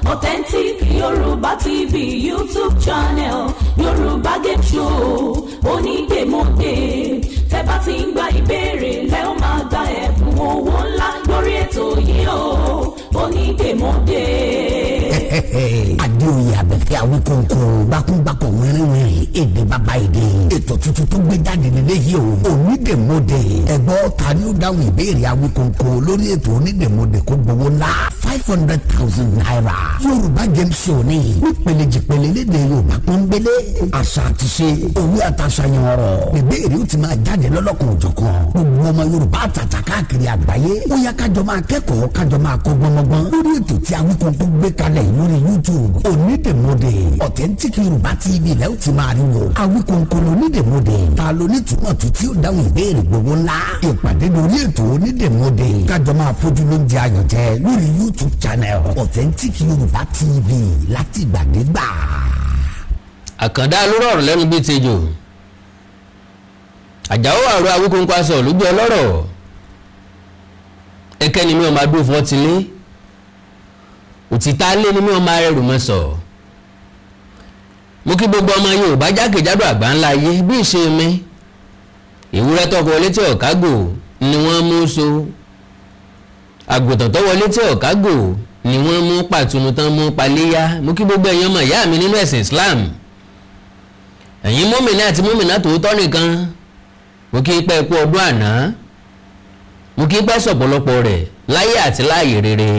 Authentic Yorùbá TV YouTube channel, Yorùbá Game Show, onídèmọdè. Tẹ́ bá ti ń gba ìbéèrè lẹ́ ó máa gba ẹ̀bùn owó ńlá lórí ètò yìí o, onídèmọdè. Adéoyè Abẹ́fẹ́ Awíkóńkó gbákúngbákọ̀ wẹ́rẹ́wẹ́rẹ́ èdè bàbá èdè ètò tuntun tó gbé jáde nílé yìí o, onídèmọdè. Ẹ̀gbọ́n ta ni ó dáhùn ìbéèrè Awíkóńkó lórí ètò onídèmọdè kó gbowó ńlá 500,000 naira. Yorùbá Game Show ni nípele jìpele lédè Yorùbá pọ́nbélé, àṣà àti ṣe òwe àtàṣàyàn ọ̀rọ̀ ìbéèrè ó ti máa jáde lọ́lọ́kan òjọ̀kan. Gbogbo ọmọ Yorùbá àtàtà káàkiri àgbáyé ó yá kájọ máa kẹ́kọ̀ọ́, kájọ máa kọ́ gbọ́nmọ́gbọ́n lórí ètò tí Awíkóńkó gbé kalẹ̀ lórí YouTube onídèmọdè. Authentic Yorùbá TV lẹ́ ó ti máa rí wo Awíkóńkó lónídèmọdè. Ta ló ní túmọ̀ tó tí ó dáhùn ìbéèrè gbogbo ńlá? Ìpàdé lórí ètò onídèmọdè, kájọ máa fojú lóúnjẹ ayọ̀ jẹ lórí YouTube channel Authentic Yorùbá TV láti gbàdégbà. Àkàndá ló rọrùn lẹ́nu bíi tejò, Àjàó àrò Awíkóńkó aṣọ lójú ọlọ́rọ̀. Ẹkẹ́ ni mi ò máa dúró fún ọtí lé, òtítà lé ni mi ò máa rẹrù mọ́ sọ. Mo kí gbogbo ọmọ Yorùbá jákèjádò àgbáńlá ayé bí ìṣe mi. Ìwúrẹ́ tọkọ létí ọ̀kágò ni wọ́n mú so, àgùntàn tó wọlé tí ọ̀kágò ni wọ́n mú pàtùnú tán mú paléyá. Mo kí gbogbo ẹ̀yin ọmọ ìyá mi nínú ẹ̀sìn Islam, ẹ̀yin mọ́mìnà àti mọ́mìnà tòótọ́ nìkan. Mo kí pẹ́ kú ọdún àná, mo kí pẹ́ sọ̀pọ̀lọpọ̀ rẹ̀ láyé àti láàyè rere.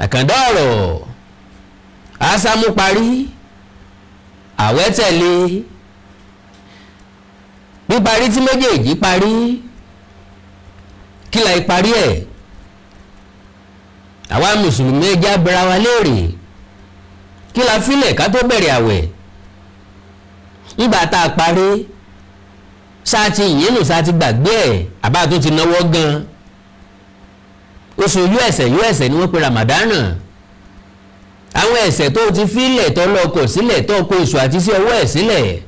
Àkàndá ọ̀rọ̀ ásámú parí, àwẹ̀ tẹ̀lé, píparí tí méjèèjì parí, kí la ìparí ẹ̀? Àwa mùsùlùmí ẹja bẹ̀rẹ̀ wa léèrè, kí la filẹ̀ ká tó bẹ̀rẹ̀ àwẹ̀? Nígbà tá a parí sáà ti ìyẹnù, sáà ti gbàgbé ẹ̀, àbá tó ti náwó gan. Oṣù yú ẹ̀sẹ̀ ni wọ́n pe Ramadana. Àwọn ẹ̀ṣẹ̀ tó ti filẹ̀, tó lọ kọ̀ sílẹ̀, tó kó èṣù àti sí ọwọ́ ẹ̀ sílẹ̀,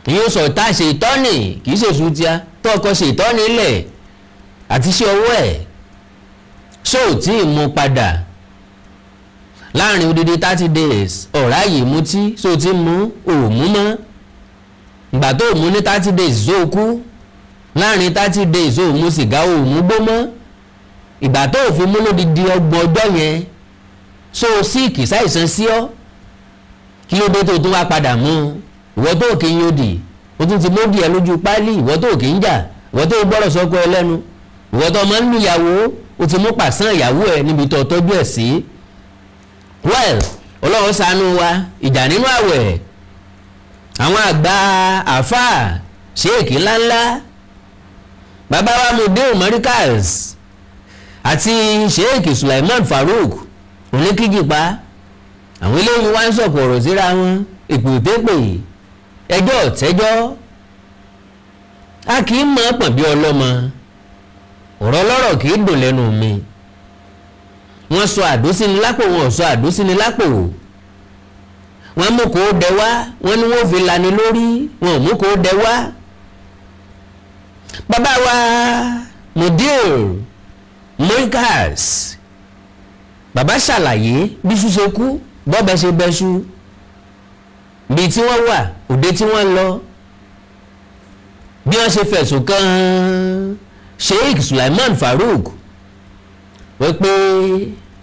ìyóò sọ tá a ṣe ìtọ́nì kì í ṣe èṣù tíá tó kọ ṣe ìtọ́nì lẹ̀ àti sí ọwọ́ ẹ̀, ṣó ò tí ì mú padà láàrin odidi 30 days? Ọ̀rá yìí mutí, ṣó ti mú ò mú mọ́? Ìgbà tó mú ní 30 days, ṣó kú? Láàrin 30 days, ò mú sìgá, ò mú gbó mọ́? Ìgbà tó fi mú lódidi 30 ọjọ́ yẹn, ṣó o síìkì ṣàìsàn sí ọ? Kí ló dé tó tún wá padà mú? Ìwọ tó kì í yóòdì, o tún ti módì ẹ lójú páálí. Ìwọ tó kì í jà, ìwọ tó gbọ́dọ̀ sọ́kọ ẹ lẹ́nu, ìwọ tó máa ń lu ìyàwó, o ti mú pàṣán ìyàwó ẹ níbi tó tọ́jú ẹ sí. Well, Ọlọ́run ṣàánú wa. Ìjà nínú àwẹ̀, àwọn àgbà àfáà ṣéèkì ńláńlá, bàbá wa Mudiu Marikaz àti Sheikh Sulaiman Farouk oníkíjìpá, àwọn eléyìí wá ń sọ̀kò ọ̀rọ̀ síra wọn, èpè òtépè, ẹjọ́ ọ̀tẹ́jọ́. A kì í mọ̀ pọ̀n bí ọlọ́mọ, ọ̀rọ̀ ọlọ́rọ̀ kì í dùn lẹ́nu mi. Wọ́n sọ àdó sí ni lápò, wọn ò sọ àdó sí ni lápò. Wọ́n mú kó dẹ wá, wọ́n ní wọ́n fi lani lórí, wọn ò mú kó dẹ wá. Bàbá wa Mudir Markaz, bàbá ṣàlàyé bí iṣu ṣe kú, bọ́bẹ ṣe bẹ́ṣu, bí tí wọ́n wà, òde tí wọ́n lọ, bí wọ́n ṣe fẹ̀sùn kàn Sheikh Sulaiman Farouk wípé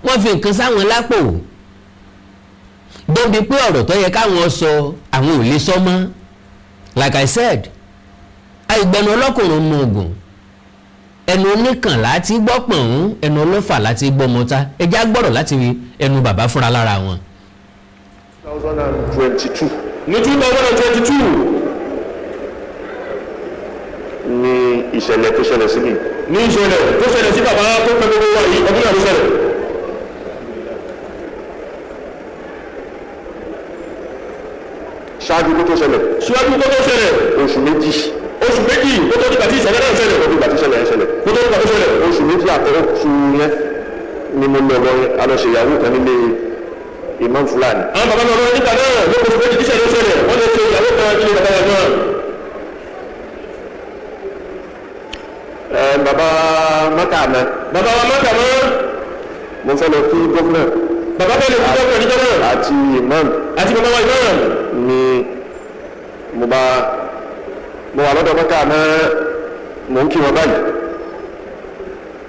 wọ́n fi nǹkan sáwọn lápò débi pé ọ̀rọ̀ tó yẹ káwọn sọ, àwọn ò lè sọ mọ́. Like I said, àìgbẹnu ọlọ́kùnrin mú oògùn, ẹnu oníkàn láti gbọ́ pọ̀n, ẹnu ọlọ́fà láti gbọ́ mọ́ta. Ẹjẹ́ á gbọ́rọ̀ láti ẹnu bàbá fúnra lára wọn. 2022. Ní 2022. Ní ìṣẹ̀lẹ̀ tó ṣẹlẹ̀ sí mi. Ní ìṣẹ̀lẹ̀ tó ṣẹlẹ̀ sí bàbá tó pẹ́ gbogbo wa yìí, ọdún náà ló ṣẹlẹ̀. Ṣáájú kó tó ṣẹlẹ̀, Síwájú kó tó ṣẹlẹ̀, oṣù 2, oṣù 2 kó tó dìgbà tí ìṣẹ̀lẹ̀ náà ṣẹlẹ̀, kó tó dìgbà tí ìṣẹ̀lẹ̀ yẹn ṣẹlẹ̀, kó tó dìgbà tó ṣẹlẹ̀, oṣù 2 àtọwọ́ yẹn ni mo lọ lọ alọ́ ṣe ìyàwó kan nílé Imam Fulani. Àwọn bàbá mi ọ̀rọ̀ nígbà náà ló oṣù 2 tí ìṣẹ̀lẹ̀ ṣẹlẹ̀, wọ́n lè ṣe ìyàwó kan nílé bàbá wa náà. Ẹ bàbá mọ́tà mọ́. Bàbá wa mọ́tà mọ́. Mo fẹ́ lọ Àti imam. Àti bàbá wa imam. Ni mo bá mo wà lọ́dọ̀ mọ́kà náà, mò ń kí wọn báyìí.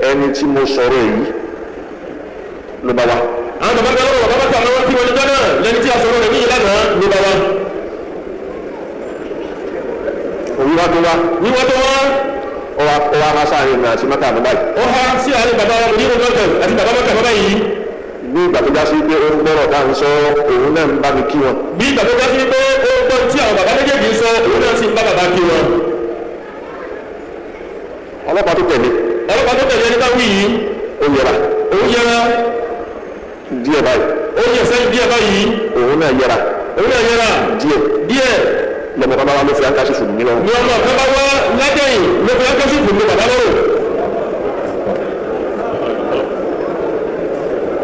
Ẹni tí mo sọ̀rọ̀ èyí ló bá wa. Àwọn bàbá bẹ́ẹ̀ lọ́wọ́ bàbá mọ́kà náà kí wọn níjọ́ náà lẹ́ni tí a sọ̀rọ̀ rẹ̀ ní ìlànà ló bá wa. Òwúwa tó wá. Wíwá tó wá. Ó wá há sáàrin mi àti mọ́kà mi báyìí. Ó há sí àárín bàbá wa ní ọjọ́ àti bàbá mọ́kà bàbá yìí. Bí ìgbà tó já sí pé ó ń gbọ́rọ̀ tá à ń sọ, òun náà ń bá mi kí wọn. Bí ìgbà tó já sí pé ó ń gbọ́ tí àwọn bàbá méjèèjì ń sọ, òun náà sì ń bá bàbá kí wọn. Ọlọ́pàá tó tẹ̀lé. Ọlọ́pàá tó tẹ̀lé ẹni táwí yìí. Ó yẹra. Òun yẹra. Díẹ̀ báyìí. Ó yẹ sẹ́yìn díẹ̀ báyìí. Òun náà yẹra. Òun náà yẹra. Díẹ̀. Díẹ̀. Lọmọ kan bá wá ló fi áńkáṣífù mi lọ́rùn. Ní ọmọ kan bá wá ládẹ́yìn ló fi áńkáṣífù mi bàbá lọ́rùn.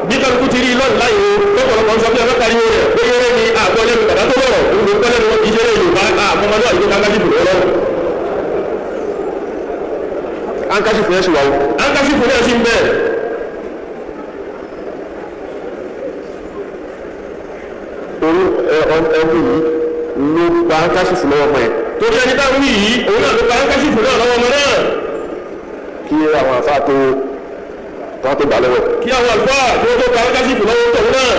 Bí kálukú ti rí lọ́nà láyé o, lọ́pọ̀lọpọ̀ ń sọ pé ọlọ́pàá pariwo rẹ̀ pé eré ni àgbọ̀ lẹ́nu bàbá tó lọ́rọ̀, òun ló gbọ́ lẹ́nu ìṣeré Yorùbá àmọ́mọdé àdúgbò áńkáṣífù lọ́rùn. Áńkáṣífù yẹn sì wà o. Áńkáṣífù náà sì ń bẹ. Torí ẹni yìí ló gba áńkáṣífù lọ́wọ́ ọmọ yẹn. Torí ẹni tá wí yìí, òun náà ló gba áńkáṣífù náà lọ́wọ́ ọmọ náà. Kí àwọn àfáà tó tó gbà lọ́wọ́. Kí àwọn àlùfáà tó tó gba áńkáṣífù lọ́wọ́ tòun náà.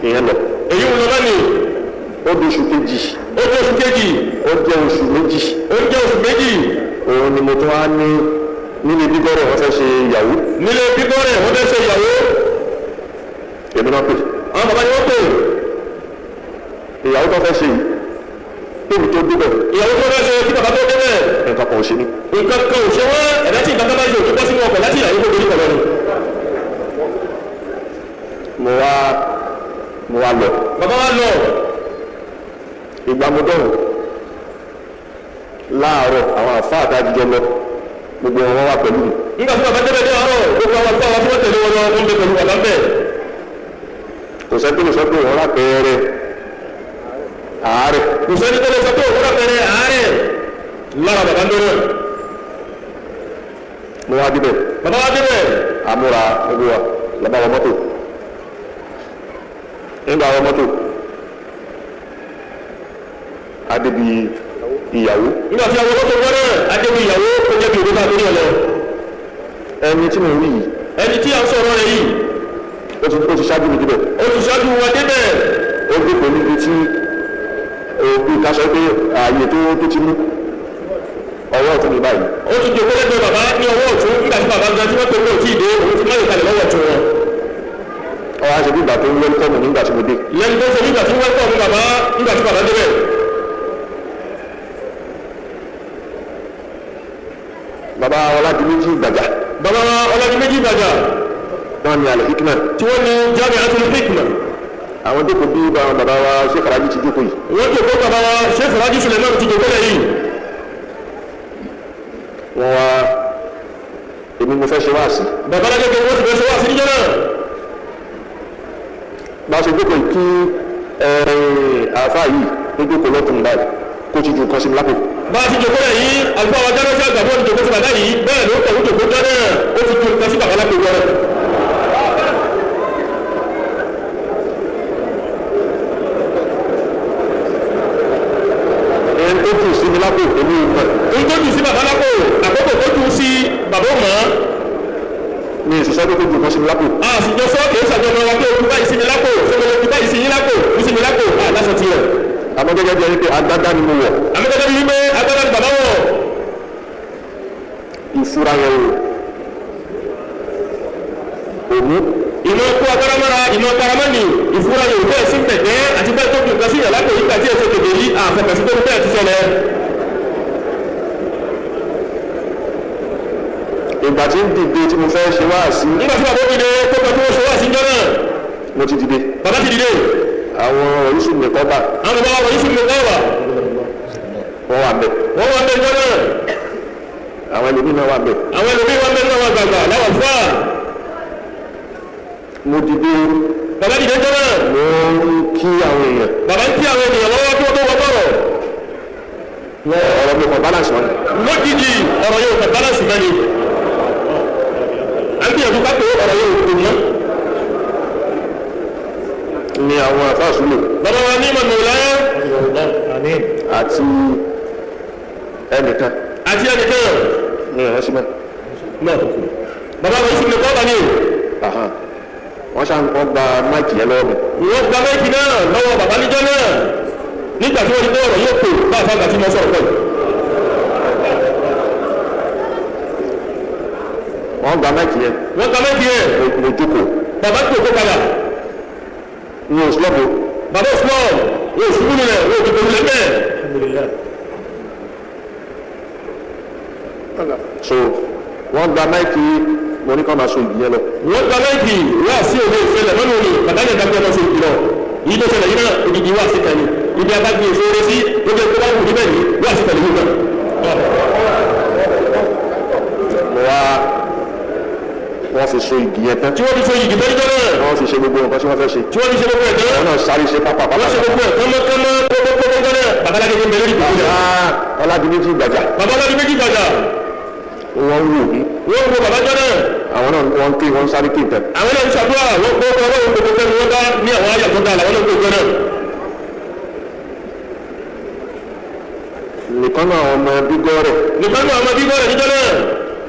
Ìyẹn lọ. Èyí ń lọ bá ní. Ó di oṣù kejì. Ó di oṣù kejì. Ó jẹ́ oṣù méjì. Ó jẹ́ oṣù méjì. Òun ni mo tún wá ní nílé bíbọ́rẹ̀ wọ́n fẹ́ ṣe ìyàwó. Nílé bíbọ́rẹ̀ wọ́n fẹ́ ṣe ìyàwó. Èmi náà pè. Àwọn bàbá ni wọ́n pè. Ìyàwó tó fẹ́ ṣe yìí, tóbi tó débẹ̀. Ìyàwó tó fẹ́ ṣe kí bàbá tó débẹ̀. Nǹkan kan ò ṣe ní. Nǹkan kan ò ṣe wọ́n, ẹ̀dá tí nǹkan kan bá ṣe òkú bọ́ sínú ọkọ̀ láti ìyàwó tó dorí kọ̀ọ̀lọ́ ni. Mo wá lọ. Bàbá wa lọ. Ìgbà mo dọ̀hùn láàárọ̀ àwọn àfáà àtàjíjọ lọ, gbogbo wọn wà pẹ̀lú mi. Nígbà tí bàbá débẹ̀ ní àárọ̀, gbogbo àwọn àfáà wọn tí wọ́n tẹ̀lé wọn lọ, wọ́n bẹ pẹ̀lú bàbá bẹ́ẹ̀. Kò sẹ́ni tó lè sọ pé òun rápẹ̀rẹ̀ àárẹ̀. Kò sẹ́ni tó lè sọ pé òun rápẹ̀rẹ̀ àárẹ̀ lára bàbá lọ́rọ̀. Mo wá débẹ̀. Bàbá wa débẹ̀. Àmúra gbogbo wa lọ́ba wọ mọ́tò. Nígbà wọ mọ́tò, adébi ìyàwó. Nígbà tí àwọn mọ́tò wọ́n náà, adébi ìyàwó ó jẹ́ bí òkúta torí ẹ̀ lọ. Ẹni tí mo rí yìí. Ẹni tí a ń sọ̀rọ̀ rẹ̀ yìí. Ó ti ṣáájú mi débẹ̀. Ó ti ṣáájú wa débẹ̀. Ó jókòó níbi tí òbí ká sọ pé ààyè tó ti mú ọwọ́ ọ̀tún mi báyìí. Ó ti jókòó lẹ́gbẹ̀ẹ́ bàbá ní ọwọ́ ọ̀tún nígbà tí bàbá gan tí wọ́n tó kó tí ì dé, òun ti máyò kalẹ̀ lọ́wọ́ ọ̀tún wọn. Ọwọ́ aṣọ bí ìgbà tó ń wẹ́lkọ̀mù nígbà tí mo dé. Lẹ́nu tó ṣe bí ìgbà tí wẹ́lkọ̀mù bàbá nígbà tí bàbá débẹ̀. Bàbá Ọládìméjì Ìgbàjà. Bàbá Ọládìméjì Ìgbàjà. Wọ́n ní Al-Hikmah. Tí wọ́n ní Jami'atul Hikmah. Àwọn jókòó bí bàbá wa Sheikh Raji ti jókòó yìí. Wọ́n jókòó bàbá wa Sheikh Raji Suleiman ti jókòó lẹ́yìn. Wọ́n wá èmi mo fẹ́ ṣe wáàsí. Bàbá alágége wọ́n ti fẹ́ ṣe wáàsí níjọ́ náà. Bá a ṣe jókòó yìí kí àáfàá yìí tó jókòó lọ́tún báyìí kó ti ju nǹkan sí mi lápò. Bá a ti jókòó rẹ̀ yìí, àlùfáà wa dáná sí àgbà bọ́ọ̀lù jókòó sí bàbá yìí, bẹ́ẹ̀ ló tọ̀hún jókòó dáná, ó ti ju nǹkan sí bàbá lápò gbọ́dọ̀. Ẹni tó jù sí mi lápò èmi ò mọ̀. Ẹni tó jù sí bàbá lápò, àkókò tó jù sí bàbá ò mọ̀. Mi ì sísọ pé kó ju nǹkan sí mi lápò. A sì jọ sọ kìí ṣàjọba wa pé ojú báyìí sí mi lápò, ṣé mo lè fi báyìí sí yín lápò, fi sí mi lápò, àlásọ tiẹ̀. Àmọ́ gẹ́gẹ́ bí ẹni pé agbádá ni mo wọ̀. Àmọ́ gẹ́gẹ́ bí wípé agbádá ni bàbá wọ̀. Ìfura yẹn o. Òmú. Ìmọ̀ kó agbára mọ́ra, ìmọ̀ paramọ́nì, ìfura yóò bẹ́ẹ̀ sí pẹ̀tẹ́ àti bẹ́ẹ̀ tó kù nǹkan sí ìyàlá kò yípa tí èso tètè rí àfọkànsí tó bẹ́ẹ̀ ti ṣẹlẹ̀. Ìgbà tí ń dìde tí mo fẹ́ ṣe wáàsí. Nígbà tí bàbá dìde tó kọ tí wọ́n ṣe wáàsí jọ náà. Mo ti dìde. Bàbá ti dìde. Àwọn orísun mi kọ́ bà. Àwọn bàbá orísun mi kọ́ bà. Wọ́n wà bẹ̀. Wọ́n wà bẹ̀ jọ náà. Àwọn ẹlòmíì náà wà bẹ̀. Àwọn ẹlòmíì wà bẹ̀ náà wà gbàgbà láwọn fún wa. Mo dìde. Bàbá dìde jọ náà. Mo ń kí àwọn èèyàn. Bàbá ń kí àwọn ènìyàn lọ́wọ́ kí wọ́n tó wọ bọ̀rọ̀. Ọ̀rọ̀ mi kò balance wọn. Lójijì ọ̀rọ̀ yóò kò balance mẹ́ni. À ń gbìyànjú ká pé ọ̀rọ̀ yóò kò mọ́. Ni àwọn àfáàsúlò. Bàbá wa ní ìmọ̀ mọ̀láyà. Àti ẹnìkan. Àti ẹnìkan. Ní ìrántí mọ́. Bàbá wa ìsúnlẹ̀ kọ́ bá ní o. Wọ́n ṣáà ń kọ́ gba máìkì yẹn lọ́wọ́ mi. Wọ́n gba máìkì náà lọ́wọ́ bàbá níjọ́ náà. Nígbà tí wọ́n ti gbọ́ ọ̀rọ̀ yóò pè bá àfáàgbà tí mo sọ̀rọ̀ pẹ̀lú. Wọ́n gba máìkì yẹn. Wọ́n gba máìkì yẹn. Mo jókòó. Bàbá tó kó padà. Ní oṣù lọ́bù. Bàbá oṣù lọ́ọ̀ wọ́n oṣù wúlò rẹ̀ wọ́n òdìbò lẹ̀ bẹ́ẹ̀. So wọ́n gba máìkì mo ní kọ́ máa so ìdí yẹn lọ. Wọ́n gba máìkì wá sí òwe ìṣẹ̀lẹ̀ mọ́nú òní bàbá yẹn dàgbẹ́ lọ sí ìdí lọ. Yìí tó ṣẹlẹ̀ yìí náà òdìdí wá sí tẹ̀lé. Ibi abágbé ìṣòro sí lójú ẹgbẹ́ wù níbẹ̀ ní wá sí tẹ̀lé yìí náà. Mo wá wọ́n fi so igi yẹn tán. Tí wọ́n fi so igi tán náà. Wọ́n fi ṣe gbogbo nǹkan tí wọ́n fẹ́ ṣe. Tí wọ́n fi ṣe gbogbo ẹ̀ tán. Wọ́n náà sáré ṣe pápá pápá. Wọ́n ṣe gbogbo ẹ̀ kánmọ́kánmọ́ kókókókó náà. Bàbá Alágége ń bẹ lórí ìgbòho náà. Ọládìméjì Gbàjà. Bàbá Ọládìméjì Gbàjà. Wọ́n wò mí. Wọ́n wo bàbá jọ náà. Àwọn náà wọ́n ké wọ́n sáré ké nǹkan. Àwọn náà ń ṣàdúrà wọ́n gbọ́ ọlọ́run gbogbo fẹ́mi wọ́n bá ní àwọn àyà tó dáa làwọn náà gbogbo náà. Nìkan náà ọmọ bígọ́ rẹ̀. Nìkan náà ọmọ bígọ́ rẹ̀ níjọ́ náà.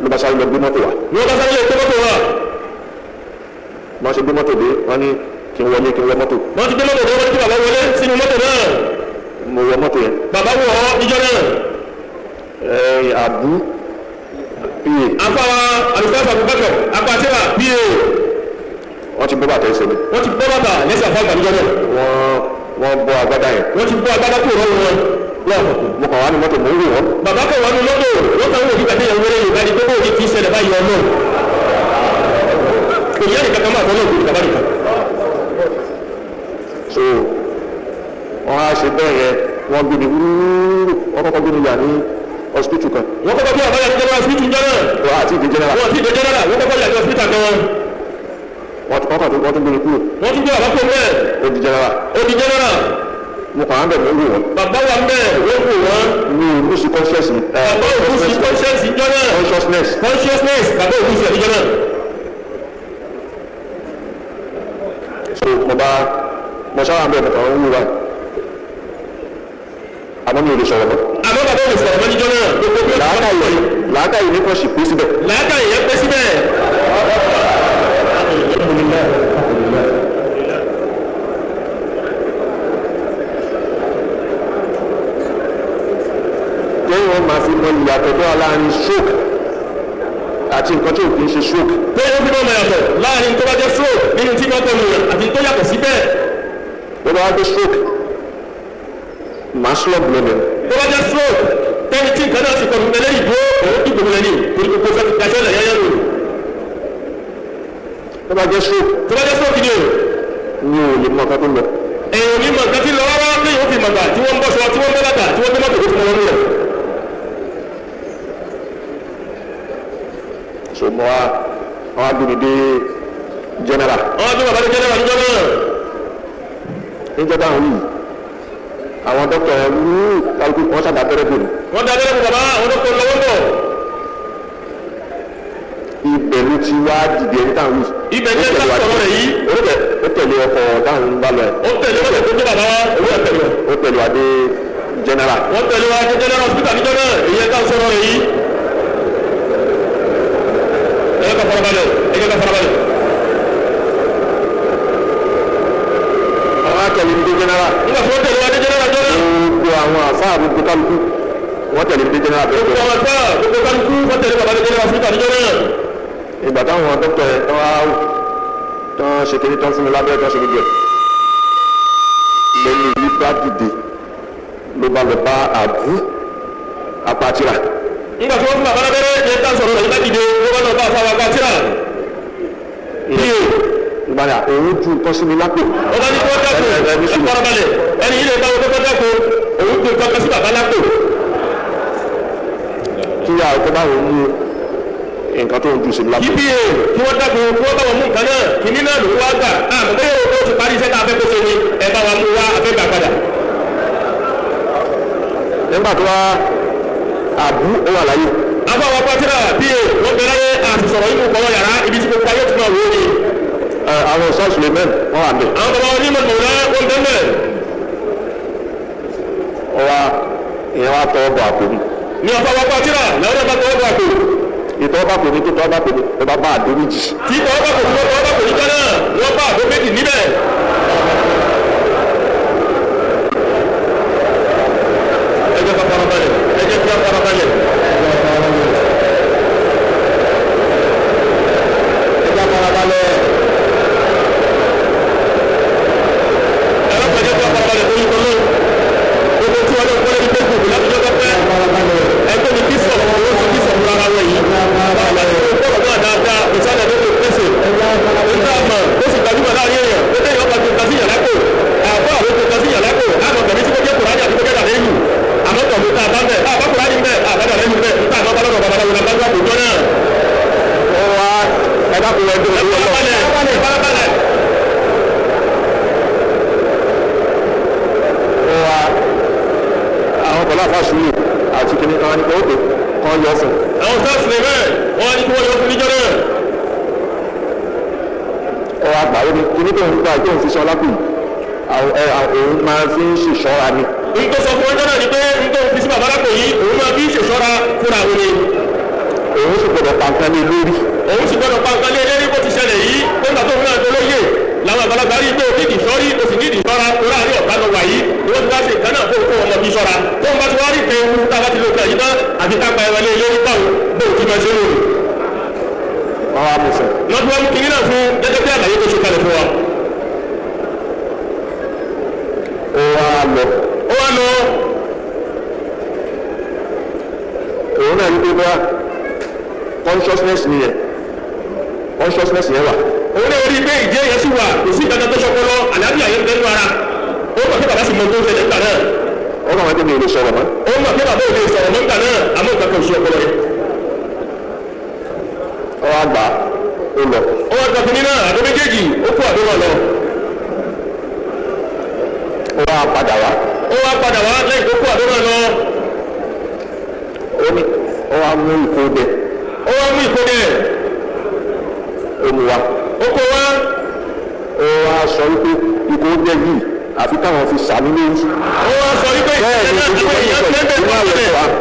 Ló bá sáré lọ gbé mọ́tò wá. Ní wọ́n bá sáré lọ gbé mọ́tò wá. Wọ́n ṣe gbé mọ́tò dé wọ́n ní kí n wọlé kí n wọ mọ́tò. Wọ́n ti gbé mọ́tò dé wọ́n ní kí bàbá wọlé sínú mọ́tò náà. Mo wọ mọ́tò yẹn. Bàbá wọ̀ ọ́ níjọ́ náà. Ẹ àbú pa. Àfàwà àlùfáà Abubakar apàtẹ́wà pa. Wọ́n ti bọ́ bàtà ẹsẹ̀ mi. Wọ́n ti bọ́ bàtà lẹ́sẹ̀ àfáà ìgbàlódé náà. Wọ́n bọ́ agbádá yẹn. Wọ́n ti bọ́ agbádá kúrò lọ́wọ́ wọn. Mo kàn wá ní mọ́tò mò ń wò wọ́n. Bàbá kan wà ní mọ́tò wọ́n kàn ń wò nígbà tí ìyàwó rẹ̀ yorùbá ni pé bóòdì ti ṣẹlẹ̀ báyìí ọmọ. Kò yẹ nìkan kan máa fọlọ́ òkú bàbá nìkan. So wọ́n á ṣe bẹ́ẹ̀ yẹn wọ́n gbé mi wúrúrú wọ́n kọ́kọ́ gbé mi yà ní hospital kan. Wọ́n kọ́kọ́ bí bàbá yà ní general hospital jẹ́ náà. Wọ́n àti ìdí general. Wọ́n àti ìdí general wọ́n kọ́kọ́ yà ní hospital kan. Wọ́n tún gbé mi kúrò. Wọ́n tún gbé bàbá kúrò bẹ́ẹ̀. Ó di general. Ó di general. Mo kàn án bẹ̀ mọ́ wò wọ́n. Bàbá wa ń bẹ̀ wọ́n wò wọ́n. Mi ò lose conscious mi. Bàbá ò lose conscious ìjọ náà. Consciousness. Consciousness bàbá ò lose ìjọ náà. So mo bá mo sábà ń bẹ̀ mo kàn ń wò wá. Àmọ́ mi ò lè sọ̀rọ̀ mọ́. Àmọ́ bàbá ò lè sọ̀rọ̀ mọ́ níjọ́ náà. Làákàyè ní kò sì pé síbẹ̀. Làákàyè yẹn pé síbẹ̀. Lẹ́yìn wọn máa fi mọ ìyàtọ̀ tó wà láàrin stroke àti nǹkan tí ò kì í ṣe stroke. Pé ó fi mọ́ ọmọ yàtọ̀ láàrin tó bá jẹ́ stroke nínú tí wọ́n tẹ̀lé àti tó yàtọ̀ sí bẹ́ẹ̀. Bó bá wá dé stroke, màá slug lọ́nà. Tó bá jẹ́ stroke, tẹ́ni tí nǹkan náà sì kọlu ẹlẹ́yìn dúró òun dìbò lẹ́yìn torí gbogbo fẹ́ fi daṣẹ́ lẹ̀ yẹ́yẹ́ rò. Tó bá jẹ́ stroke. Tó bá jẹ́ stroke ni o. Mi ò lè mọ nǹkan tó ń lọ. Èèyàn ní mọ̀ nǹkan tí ń lọ rárá lẹ́yìn ó fi mọ̀gbà tí wọ́n ń bọ́ṣọ tí wọ́n ń bọ́ bàtà tí wọ́n gbé mọ́tò tó fi mọ́ lọ́rùn rẹ̀. So mo wá wọn á gbé mi dé general. Wọ́n á gbé bàbá dé general níjọ́ náà. Níjọ́ táwọn yìí àwọn dókítà yẹn wúú kálukú wọ́n sábà abẹ́rẹ́ bò ní. Wọ́n da abẹ́rẹ́ bò bàbá àwọn dókítà lọ́wọ́ bọ̀. Ibẹ̀ ló ti wá dìde ẹni táwọn yìí. Ibẹ̀ ní ẹni táwọn sọ̀rọ̀ rẹ̀ yìí. Ó tẹ̀lé ọkọ̀ táwọn ń bá lọ ẹ̀. Ó tẹ̀lé ọkọ̀ tó gbé bàbá wa. Ó tẹ̀lé wa dé general. Wọ́n tẹ̀lé wa dé general hospital níjọ́ náà èyí ẹ̀ táwọn sọ̀rọ̀ rẹ̀ yìí. Ẹ jẹ́ ká farabalẹ̀ ẹ jẹ́ ká farabalẹ̀. Àwọn akẹ́lẹ́ ní dé general. Nígbà tí wọ́n tẹ̀lé wa dé general jọ́ náà. Gbogbo àwọn àfáà gbogbo kálukú wọ́n tẹ̀lé dé general bẹ́ẹ̀. Gbogbo àwọn àfáà gbogbo kálukú wọ́n tẹ̀lé bàbá dé general hospital níjọ́ náà. Ìgbà táwọn dókítà yẹn tán wá tán ṣe kiri tán fún mi lábẹ́rẹ́ tán ṣe gbogbo ẹ̀. Lẹ́nu yìí bá dìde ló bá lọ bá àbú apatira. Nígbà tí wọ́n fún bàbá lábẹ́rẹ́ yẹn tán sọ̀rọ̀ yìí bá dìde ló bá lọ bá àfáà apatira. Ìgbàlá òun ju nǹkan sí mi lápò. Ó bá ní kí wọ́n dákun ẹ farabalẹ̀ ẹni yìí lè bá wọn kọ́kọ́ dákun òun ju nǹkan kan sí bàbá lápò. Kí ya ọkọ bá wọn mú nǹkan tó ń ju sí mi lápò. Kí pa kí wọ́n dákun kí wọ́n bá wọn mú nǹkan náà kìíní náà ló wá gbà àmọ́ bóyá o ti parí iṣẹ́ tá a fẹ́ kó ṣe ni ẹ bá wa mú wá a fẹ́ gbà padà. Nígbà tó wá àbú ó wà láyé. Àbá wa pátírà pa wọ́n bẹ̀rẹ̀ àti sọ̀rọ̀ yìí kò kọ́ yàrá ibi tí kò parí Àwọn ọ̀sán Suleiman wọ́n wà bẹ̀. Àwọn bàbá onímọ̀ mọ̀lá wọ́n bẹ́ẹ̀ bẹ́ẹ̀. Ọwa ìyẹn wá tọwọ́ bọ̀ àpò mi. Ní ọ̀pá wa pa tíra làwọn náà bá tọwọ́ bọ̀ àpò. Ìtọwọ́ bá pò ní tó tọwọ́ bá pò ní ló bá bá àdó méjì. Tí tọwọ́ bá pò ní wọ́n tọwọ́ bá pò ní jọ́ náà wọ́n bá àdó méjì níbẹ̀. Ẹ jẹ́ ká farabalẹ̀, ẹ jẹ́ ká farabalẹ̀. Ẹ jẹ́ farabalẹ̀. Ẹ̀rọ kan jẹ́ ká farabalẹ̀ torí tọ́lọ́. Gbogbo tí wọ́n lọ kọ́lé ní Facebook láti jọ́ pẹ́. Ẹgbẹ́ mi kí sọ̀rọ̀ owó ti kí sọ̀rọ̀ ara wọn yìí. Báwo la ṣe kọ́ ọ̀rọ̀ dáadáa ìsàlẹ̀ ló ti pèsè. Nígbà mọ̀ ó sì gbajúmọ̀ láàrin èèyàn. Ó dé ìyọ́pá tó ga sí yàrá kò. Àbọ̀ àwọn tó ga sí yàrá kò. Àmọ̀ tẹ̀mí tí kò jẹ́ Kùránì àti kò jẹ́ Dàlẹ́yù. Àmọ́ tọ̀mú tá a bá ń bẹ̀. Àbá Kùránì ń bẹ̀. Àbá Dàlẹ́yù ń bẹ̀. Níta àmọ́ bá lọ́dọ̀ babaláwo la bá gbà kó jọ náà. Ó wá ẹ dákun ẹ dúró Ẹ lọ́wọ́. farabalẹ̀, farabalẹ̀. Ó wá àwọn pẹ̀lú àfàṣùlù àti kìnìún kan ní pé ó pè kán yọ fún. Àwọn sáà Suleiman wọ́n á ní kí wọ́n yọ fún níjọ́ náà. Ó wá gbà ó ní kíní tó ń gbà tó ń fi sọ lápò yìí òun máa fi ń ṣèṣọ́ra ni. N tó sọ fún ọjọ́ náà ni pé n tó fi sí bàbá lápò yìí òun máa fi ṣèṣọ́ra fúnra òun ni. Òun sì gbọdọ̀ pa nǹkan lé lórí. Òun sì gbọdọ̀ pa nǹkan lé lérí bó ti ṣẹlẹ̀ yìí ó ń gbà tó fúnra tó lóye. Làwọn àgbàlagbà rí i pé òní ìṣọ́rí o sì ní ìṣọ́ra torí àárín ọ̀tá lọ wà yìí ni wọ́n ti wá ṣe nǹkan náà fóun fún ọmọ fi ṣọ́ra. Tó ń bá ti wá rí pé ewu tá a bá ti lo nǹkan yìí tán àti ká pa ẹran lé lérí báwo bóun ti máa ṣe lòrò. Wọ́n wá mú fún. Wọ́n ti wá mú kinní náà fún gẹ́gẹ́ bí àlàyé tó ṣe kalẹ̀ fún wa. Ó wá lọ. Ó wá lọ. Òun náà ní pé bá consciousness nìyẹn consciousness yẹn wà. Òun náà rí i pé ìjẹ́ yẹn sì wà kò sí ìdájọ́ tó ṣọpọlọ àlàáfíà yẹn ń bẹ́nu ara. Ó mọ̀ pé bàbá sì mọ tó ń ṣẹlẹ̀ nígbà náà. Ó kàn wọ́n pé mi ò lè sọ̀rọ̀ mọ́. Ó mọ̀ pé bàbá ò lè sọ̀rọ̀ mọ́ nígbà náà àmọ́ nǹkan kan ò ṣe ọpọlọ yẹn. Ó wá gbà ó lọ. Ó wá gba kinní náà àdó méjèèjì ó kó àdó náà lọ. Ó wá padà wá. Ó wá padà wá lẹ́yìn tó kó àdó náà lọ. Ó ní ó wá mú ìkódẹ. Ó wá mú ìkódẹ. Ó mú wá. Ó kó wá. Ó wá sọ wípé ìkódẹ yìí àfi káwọn fi sàmì lórí. Ó wá sọ wípé ìṣẹ̀lẹ̀ náà àwọn èèyàn bẹ́ẹ̀ bẹ́ẹ̀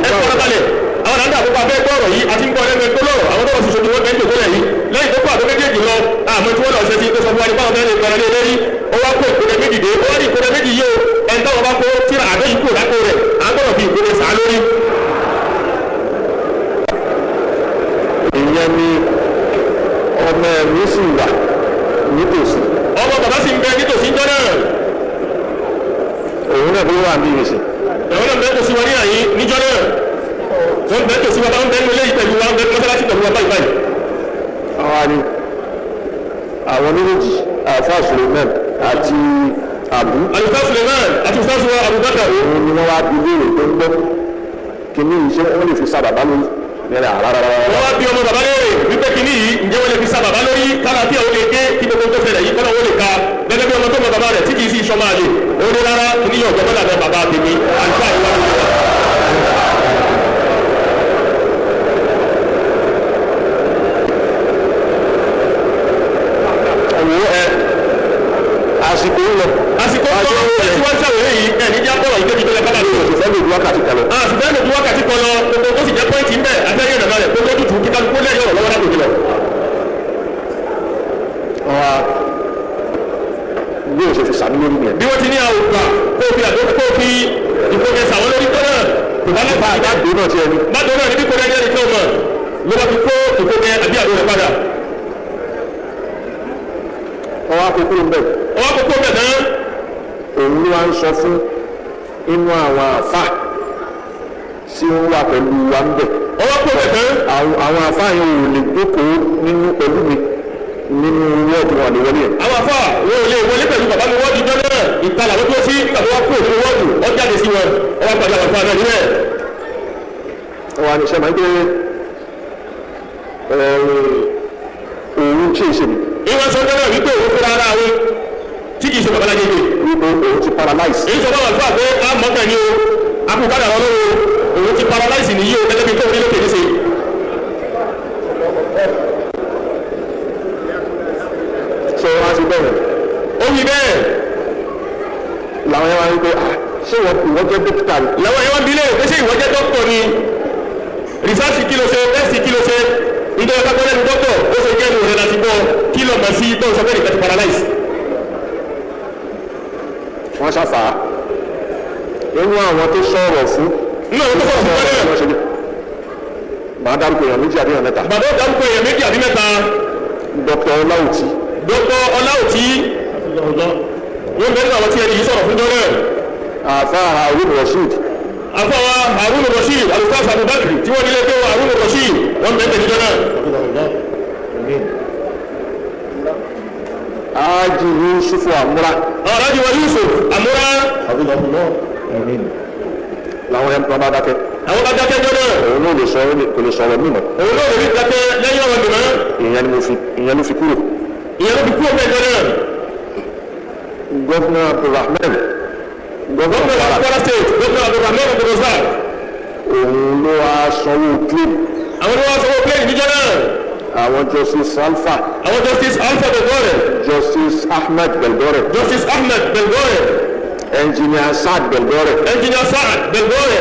ẹ farabalẹ̀. Àwọn àdá àkókò abẹ́ gbọ́rọ̀ yìí àti ń gbọ́ lẹ́nu ẹgbẹ́ lọ́rọ̀ àwọn tọ́rọ̀ ṣoṣo tí wọ́n bẹ́ẹ̀ jòkó lẹ̀ yìí lẹ́yìn tó kó àdó méjèèjì lọ àmọ́ tí wọ́n lọ ṣe sí tó sọ fún wa ní báwọn bẹ́ẹ̀ lè gbọ́rọ̀ lé lórí ó wá kó ìkódẹ méjì dé ó wá ní ìkódẹ méjì yìí o ẹni táwọn bá kó tíra àdó yìí kúrò lápò rẹ̀ à ń gbọ́dọ̀ fi ìkódẹ sàá lórí. Ìyẹn ni ọmọ ẹ̀mí sì wà nítòsí. Ọmọ bàbá sì ń bẹ nítòsí ń jọ náà. Òun náà bí wà ní ìrìnsì. Òun náà bẹ́ẹ̀ tòsí wa ní àyín níjọ́ náà. Wọ́n bẹ́ẹ̀ tòsí wa bá ń bẹ́ẹ̀ nílé yìí pẹ̀lú wa ń bẹ́ẹ̀ mọ́sálásí pẹ̀lú wa báyìí báyìí. Àwọn àni àwọn méjèèjì àfa Suleiman àti Abu. Àlùfáà Suleiman àti Ustaz wa Abubakar. Òun ni wọ́n wá bí léèrè tó ń gbọ́ kíní iṣẹ́ wọ́n lè fi sa bàbá lórí. Wọ́n wá bí ọmọ bàbá léèrè wípé kíní yìí ǹjẹ́ wọ́n lè fi sa bàbá lórí kálàfíà ó lè dé kí gbogbo tó ṣẹlẹ̀ yìí kọ́nà ó lè ka gẹ́gẹ́ bí ọmọ tó mọ bàbá rẹ̀ tí kì í sì sọmọ àlè ó ní rárá kíní yóò jẹ́ bọ́dà bàbá tèmi àlùfáà yìí wá lórí wa. Ẹ̀wọ̀ ẹ àsìkò ń lọ. Àsìkò ń lọ ẹ tí wọ́n ń ṣàwòrán yìí ẹ̀ ní jẹ́ bọ̀rọ̀ ìdóbi tó lẹ kábàá lò. Òṣìṣẹ́ lè ju wákàtí kan lọ. Àsìkò lè ju wákàtí kan lọ gbogbo tó sì jẹ́ pọ́ìntì ńbẹ̀ àtẹ́yẹ ìdàgbà rẹ̀ gbogbo tutù kí kálukú lẹ́yìn ọ̀rọ̀ lọ́wọ́ láti lọ. Ọ̀wá bí o ṣe fi sàmì lórí yẹn. Bí wọ́n ti ní àwọn ògbà kó fi àdó kó fi ìkókẹ́ sàwọn lórí tó náà kò bá lẹ́kọ̀ọ́ Bá a dùn náà tiẹ̀ ni. Bá dùn náà níbi kó rẹ́jẹ́ nìkan mọ̀ ló bá fi kó ìkókẹ́ àbí àdó rẹ̀ padà. Ọwọ́ akókó ń bẹ̀. Ọwọ́ akókó ń bẹ̀ tán. Òun ló wá ń sọ fún inú àwọn àfà tí ó wà pẹ̀lú wa ń bẹ̀. Ọwọ́ akókó bẹ̀ tán. Àwọn àfà yẹn ò lè jókòó nínú pẹ̀lú mi nínú wọ́ọ̀dù wọn lè wọlé yẹn. Àwọn àfà wọn ò lè wọlé pẹ̀lú bàbá mi wọ́ọ̀dù jọ náà ìta làwọn tó sí nígbà tó wá kúrò nínú wọ́ọ̀dù ó jáde sí wọn ọwọ́ pàdé àwọn àfà náà níbẹ̀. Ọwọ́ àníṣe máa ń gbé òun tí ì ṣe mi. Ìwọ sọ fún mi wípé òun fúnra ara òun tí kìí ṣe bàbá lágége. Wípé òun ti paralyze. Èyí sọ fún àwọn àlùfáà pé a mọ̀ kẹ́ ni o, akúkadà lọ́wọ́ òun ti paralyze nìyí o gẹ́gẹ́ bí tó ní lókè níṣe. Sọ wá sí bẹ́ẹ̀. Ó wí bẹ́ẹ̀. Làwọn yẹn wá ń pé ṣé ìwọ jẹ́ dókítà ni. Làwọn yẹn wá ń bi léèrè pé ṣé ìwọ jẹ́ dókítà ni. Rìsáàsì kí ló ṣe, tẹ́sì kí ló ṣe, nítorí ọ̀gá gbọ́dọ̀ ní dókítà ó ṣe jẹ́ ìwòrán láti gbọ́ kí ló mọ̀ sí tó ń sọ pé nìkan ti paralyze. Wọ́n ṣàfà nínú àwọn tó sọ̀rọ̀ fún. Nínú àwọn tó sọ̀rọ̀ fún bẹ́ẹ̀. Màá dárúkọ èèyàn méjì àbí èèyàn mẹ́ta. Bàbá ó dárúkọ èèyàn méjì àbí mẹ́ta. Dr. Ọláòtí. Dr. Ọláòtí. Wọ́n bẹ̀rẹ̀ nínú àwọn tí ẹni yìí sọ̀rọ̀ fún jọ́rẹ̀. Àfáà Harun Rasheed. Àfáà Harun Rasheed, Alustaz Abubakar tí wọ́n nílé pé Harun Rasheed wọ́n bẹ̀rẹ̀ níjọ́ náà. Ájì Yusufu Amúra. Alhaji wa Yusuf Amúra. Làwọn yẹn bá dákẹ́. Àwọn bá dákẹ́ jọ́ náà. Òun náà lè sọ kò lè sọ̀rọ̀ mímọ́. Òun náà lè rí dákẹ́ lẹ́yìn ọ̀rọ̀ mìíràn. Ìyẹn ló fi kúrò. Ìyẹn ló fi kúrò bẹ́ẹ̀ jọ́ náà. Gọ́vnà Abdulrahman. Gọ́vnà Kwara State, Gọ́vnà Abdulrahman Abdulrazak. Òun ló wá sanwó plane. Àwọn ló wá sanwó plane níjọ́ náà. Àwọn Justice Alpha. Àwọn Justice Alpha Belgore. Justice Ahmed Belgore. Justice Ahmed Belgore. Engineer Saad Belgore. Engineer Saad Belgore.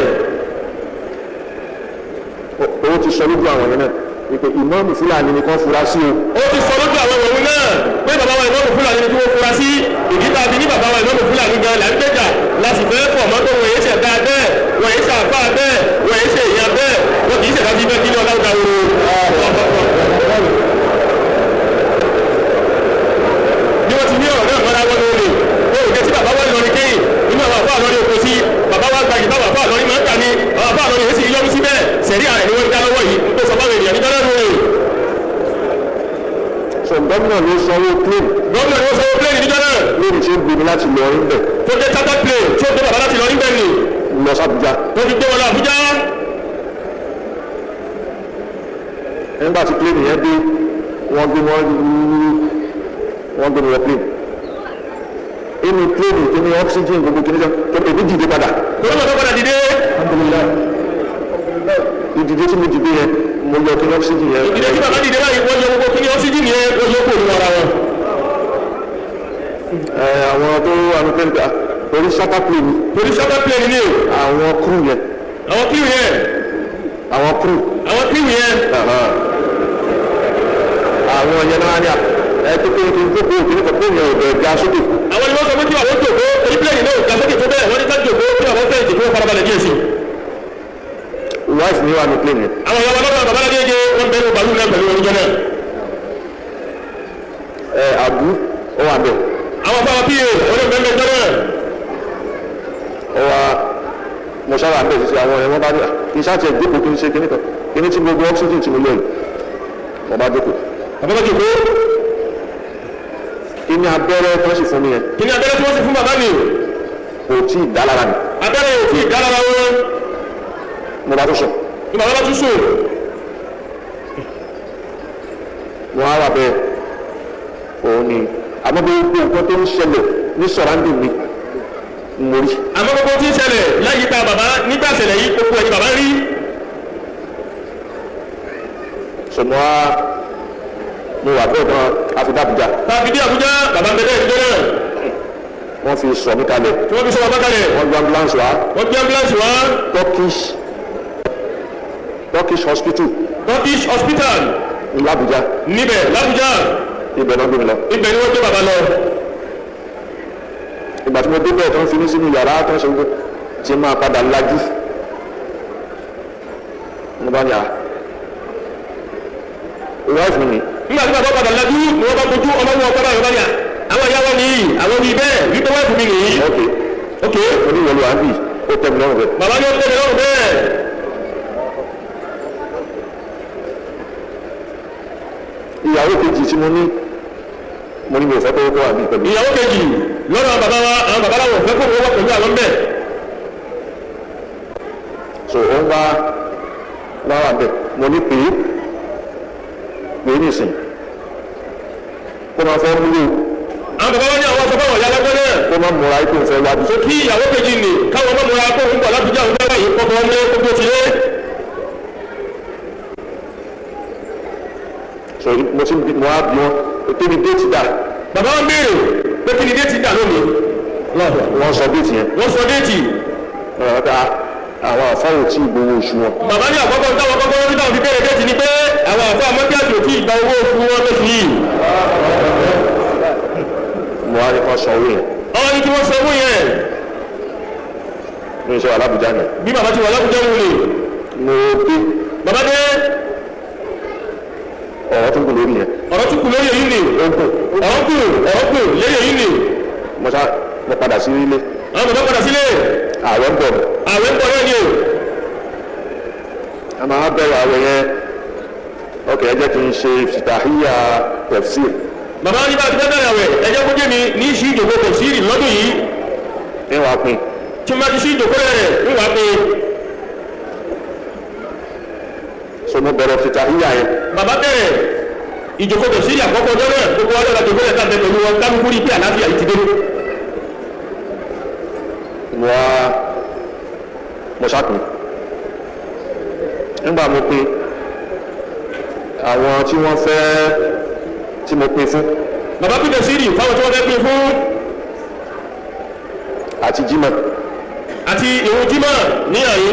Owó ti sọ lójú àwọn yẹn náà wípé ìmáàmù Fúlàní ni kò fura sí o. Ó ti sọ lójú àwọn ìwọ̀n náà pé bàbá wa ìmáàmù Fúlàní ni kí wọ́n fura sí. Ìdí tá a fi ní bàbá wa ìmáàmù Fúlàní gan là ń gbèjà la sì fẹ́ fọ̀ mọ́tò wọ̀nyí ṣẹ̀dá bẹ́ẹ̀ wọ̀nyí ṣàfà bẹ́ẹ̀ wọ̀nyí ṣe èèyàn bẹ́ẹ̀ wọ́n kì í ṣẹ̀dá sí bẹ́ẹ̀ kí ní ọlá ọ̀dà wòrò. Bí wọ́n ti ní ọ̀rọ̀ náà mọ́ra wọn lóore ó jẹ́ tí bàbá wa lọrin kéyìn nínú àwọn àfáà lọrin oko sí bàbá wa gba ìbáwọ̀ àfáà lọrin máa ń kà ní àwọn àfáà lọrin èsì yọrù síbẹ̀ sẹ̀rí ààrẹ ni wọ́n ń dá lọ́wọ́ yìí tó sọ fáwọn ènìyàn nígbà náà lóore. So gómìnà ló sanwó plane. Gómìnà ló sanwó plane níjọ́ náà. Lórí tí ó gbé mi láti lọ rí bẹ̀. Tó jẹ́ charter plane tí ó gbé bàbá láti lọ rí bẹ̀ ni. Lọ sí Àbújá. Tó fi gbé wọn lọ Àbújá. Nígbà tí plane yẹn dé wọ́n gbé wọn wọ plane. Inú plane tó ní oxygen gbogbo kìíní tó èmi dìde padà. Tó lọ́dọ̀ padà dìde. Alhamdulillah. Ìdìde tí mo dìde yẹn mo yọ kí ní oxygen yẹn. Ìdìde tí bàbá dìde báyìí wọ́n yọ gbogbo kí ní oxygen yẹn wọ́n yọ kó nínú ara wọn. Ẹ àwọn tó wà ní plane gbà torí charter plane. Torí charter plane ni o. Àwọn crew yẹn. Àwọn crew yẹn. Àwọn crew. Àwọn crew yẹn. Àwọn yẹn náà ní à ẹ tó pé kí n tó kó kí n kò pé yẹn ò bẹ̀rẹ̀ ga sókè. Àwọn ni wọ́n sọ pé kí àwọn jòkó torí plane náà ga sókè tó bẹ́ẹ̀ wọ́n ní ká jòkó kí àwọn fẹ́ẹ̀ jòkó farabalẹ̀ díẹ̀ sí i. Wife mi wà ní plane yẹn. Àwọn ìyàwó ọlọ́pàá bàbá alágége wọ́n bẹ̀rù bàálù náà pẹ̀lú oúnjẹ náà. Ẹ àbú ó wà bẹ́ẹ̀. Àwọn afáwọn pa olóògbé jọ náà. Ó wà mo sábà ń bẹ̀ sísè àwọn ẹ̀ wọ́n bá ní kí n sáà tiẹ̀ jókòó kí n ṣe kíní kan kíní tí gbogbo oxygen tí mo yọ yìí mo bá jókòó. Bàbá bá jókòó. Kí ni abẹ́rẹ́ tí wọ́n sì fún mi yẹn. Kí ni abẹ́rẹ́ tí wọ́n sì fún bàbá mi. Kò tí ì dá lára mi. Abẹ́rẹ́ ò tí ì dá lára wọn. Mo bá tún sùn. Ní bàbá bá tún sùn. Mo á wà bẹ́ẹ̀ òun ni àmọ́ gbogbo nǹkan tó ń ṣẹlẹ̀ ní sọ̀ráǹdì mi mo rí. Àmọ́ gbogbo tí ń ṣẹlẹ̀ láyìíká bàbá nígbà ṣẹlẹ̀ yìí gbogbo ẹ̀ ni bàbá rí. Sọmọ á mo wà bẹ́ẹ̀ gan àfi dé Àbújá. Tàbí dé Àbújá bàbá ń bẹ bẹ́ẹ̀ níjọ́ náà. Wọ́n fi sọ mí kalẹ̀. Tí wọ́n fi sọ bàbá kalẹ̀. Wọ́n gbé ambulance wá. Wọ́n gbé ambulance wá. Turkish hospital. Turkish hospital. Ní Àbújá. Níbẹ̀ l'Àbújá. Ibẹ̀ náà gbé mi lọ. Ibẹ̀ ni wọ́n gbé bàbá lọ. Ìgbà tí mo dé bẹ́ẹ̀ tó ń fi mí sínú yàrá tó ń ṣe gbogbo tí máa padà lajú. Mo bá ní à. Wife mi ni. Nígbà tí bàbá padà lajú ni wọ́n bá kojú ọmọ wọn kọ́ báyọ̀ bá ní à. Àwọn ìyá wọn nìyí, àwọn bíi bẹ́ẹ̀ wípé wife mi nìyí. Ok. Ok. Mo ní ìwọlé wa ń bì, ó tẹ́ mi lọ́rùn bẹ́ẹ̀. Bàbá ní ó tẹ́ mi lọ́rùn bẹ́ẹ̀. Ìyàwó kejì tí mo ní mi ò fẹ́ kó wà ní pẹ̀lú. Ìyàwó kejì lọ́dọ̀ bàbá wa àwọn bàbá làwọn ò fẹ́ kó wọ́n pẹ̀lú àwọn bẹ́ẹ̀. So ó ń wá wá bẹ́ẹ̀ mo ní pè é nìsín kó máa fẹ́ múlò. Àwọn bàbá wa ní àwọn sọ fáwọn ìyá alágbọ́n náà. Kó máa múra ikú ń fẹ́ wá bí. So kí ìyàwó kejì nì káwọn máa múra kó ń bọ̀ lábújá òun bẹ́ẹ̀ báyìí kọ́kọ́ wọn lé kókó ti lé. So mo ti mo wá bí wọn ètò mi déètì dà. Bàbá wọn béèrè pé kí ni déètì dà lónìí. Wọ́n sọ déètì yẹn. Wọ́n sọ déètì. Àwọn àfáà ò tí ì gbowó oṣù wọn. Bàbá ní àkọ́kọ́ táwọn kọ́kọ́ wọn táwọn fi béèrè déètì ni pé àwọn àfáà mọ́tíàtì ò tí ì gba owó oṣù wọn lóṣù yìí. Mo wá ní kán san owó yẹn. Ọwọ́ ní kí wọ́n san owó yẹn. Mi ò ṣe wà lábùjá náà. Bí bàbá ti wà lábùjá wù ni. Mo dé. Bàbá dé. Ọ̀rọ̀ tún kù lórí yẹn. Ọ̀rọ̀ tún kù lórí èyí ni. Ọ̀rọ̀ kù ọ̀rọ̀ kù lórí èyí ni. Mo sá mo padà sí ilé. Àwọn bàbá padà sílé. Ààwẹ̀ ń bọ̀. Ààwẹ̀ ń bọ̀ náà ni o. A máa bẹ̀rẹ̀ ààwẹ̀ yẹn. Ok, ẹ jẹ́ kí n ṣe ìfìtàhíyà tafsir. Bàbá ní bá a ti fẹ́ bẹ̀rẹ̀ àwẹ̀ ẹ jẹ́ kó jẹ́ mi ní ṣí ìjòkó tafsir lọ́dún yìí. Ń wàá pín. Tí mo bá ti ṣí ìjòkó rẹ̀ ń wàá pín. So mo bẹ̀rẹ̀ ìfìtàhíyà yẹn. Bàbá bẹ̀rẹ̀ ìjòkó tafsir àkọ́kọ́ ọjọ́ náà gbogbo ọjọ́ la jòkó rẹ̀ ká bẹ pẹ̀lú wọn kálukú rí pé àlàáfíà yìí ti dé. Mo wá mo ṣàpín. Nígbà mo pín àwọn tí wọ́n fẹ́ tí mo pín fún. Bàbá pín tafsiri fáwọn tí wọ́n fẹ́ pín fún. Àti jímọ̀. Àti ìrun jímọ̀ ní àyè.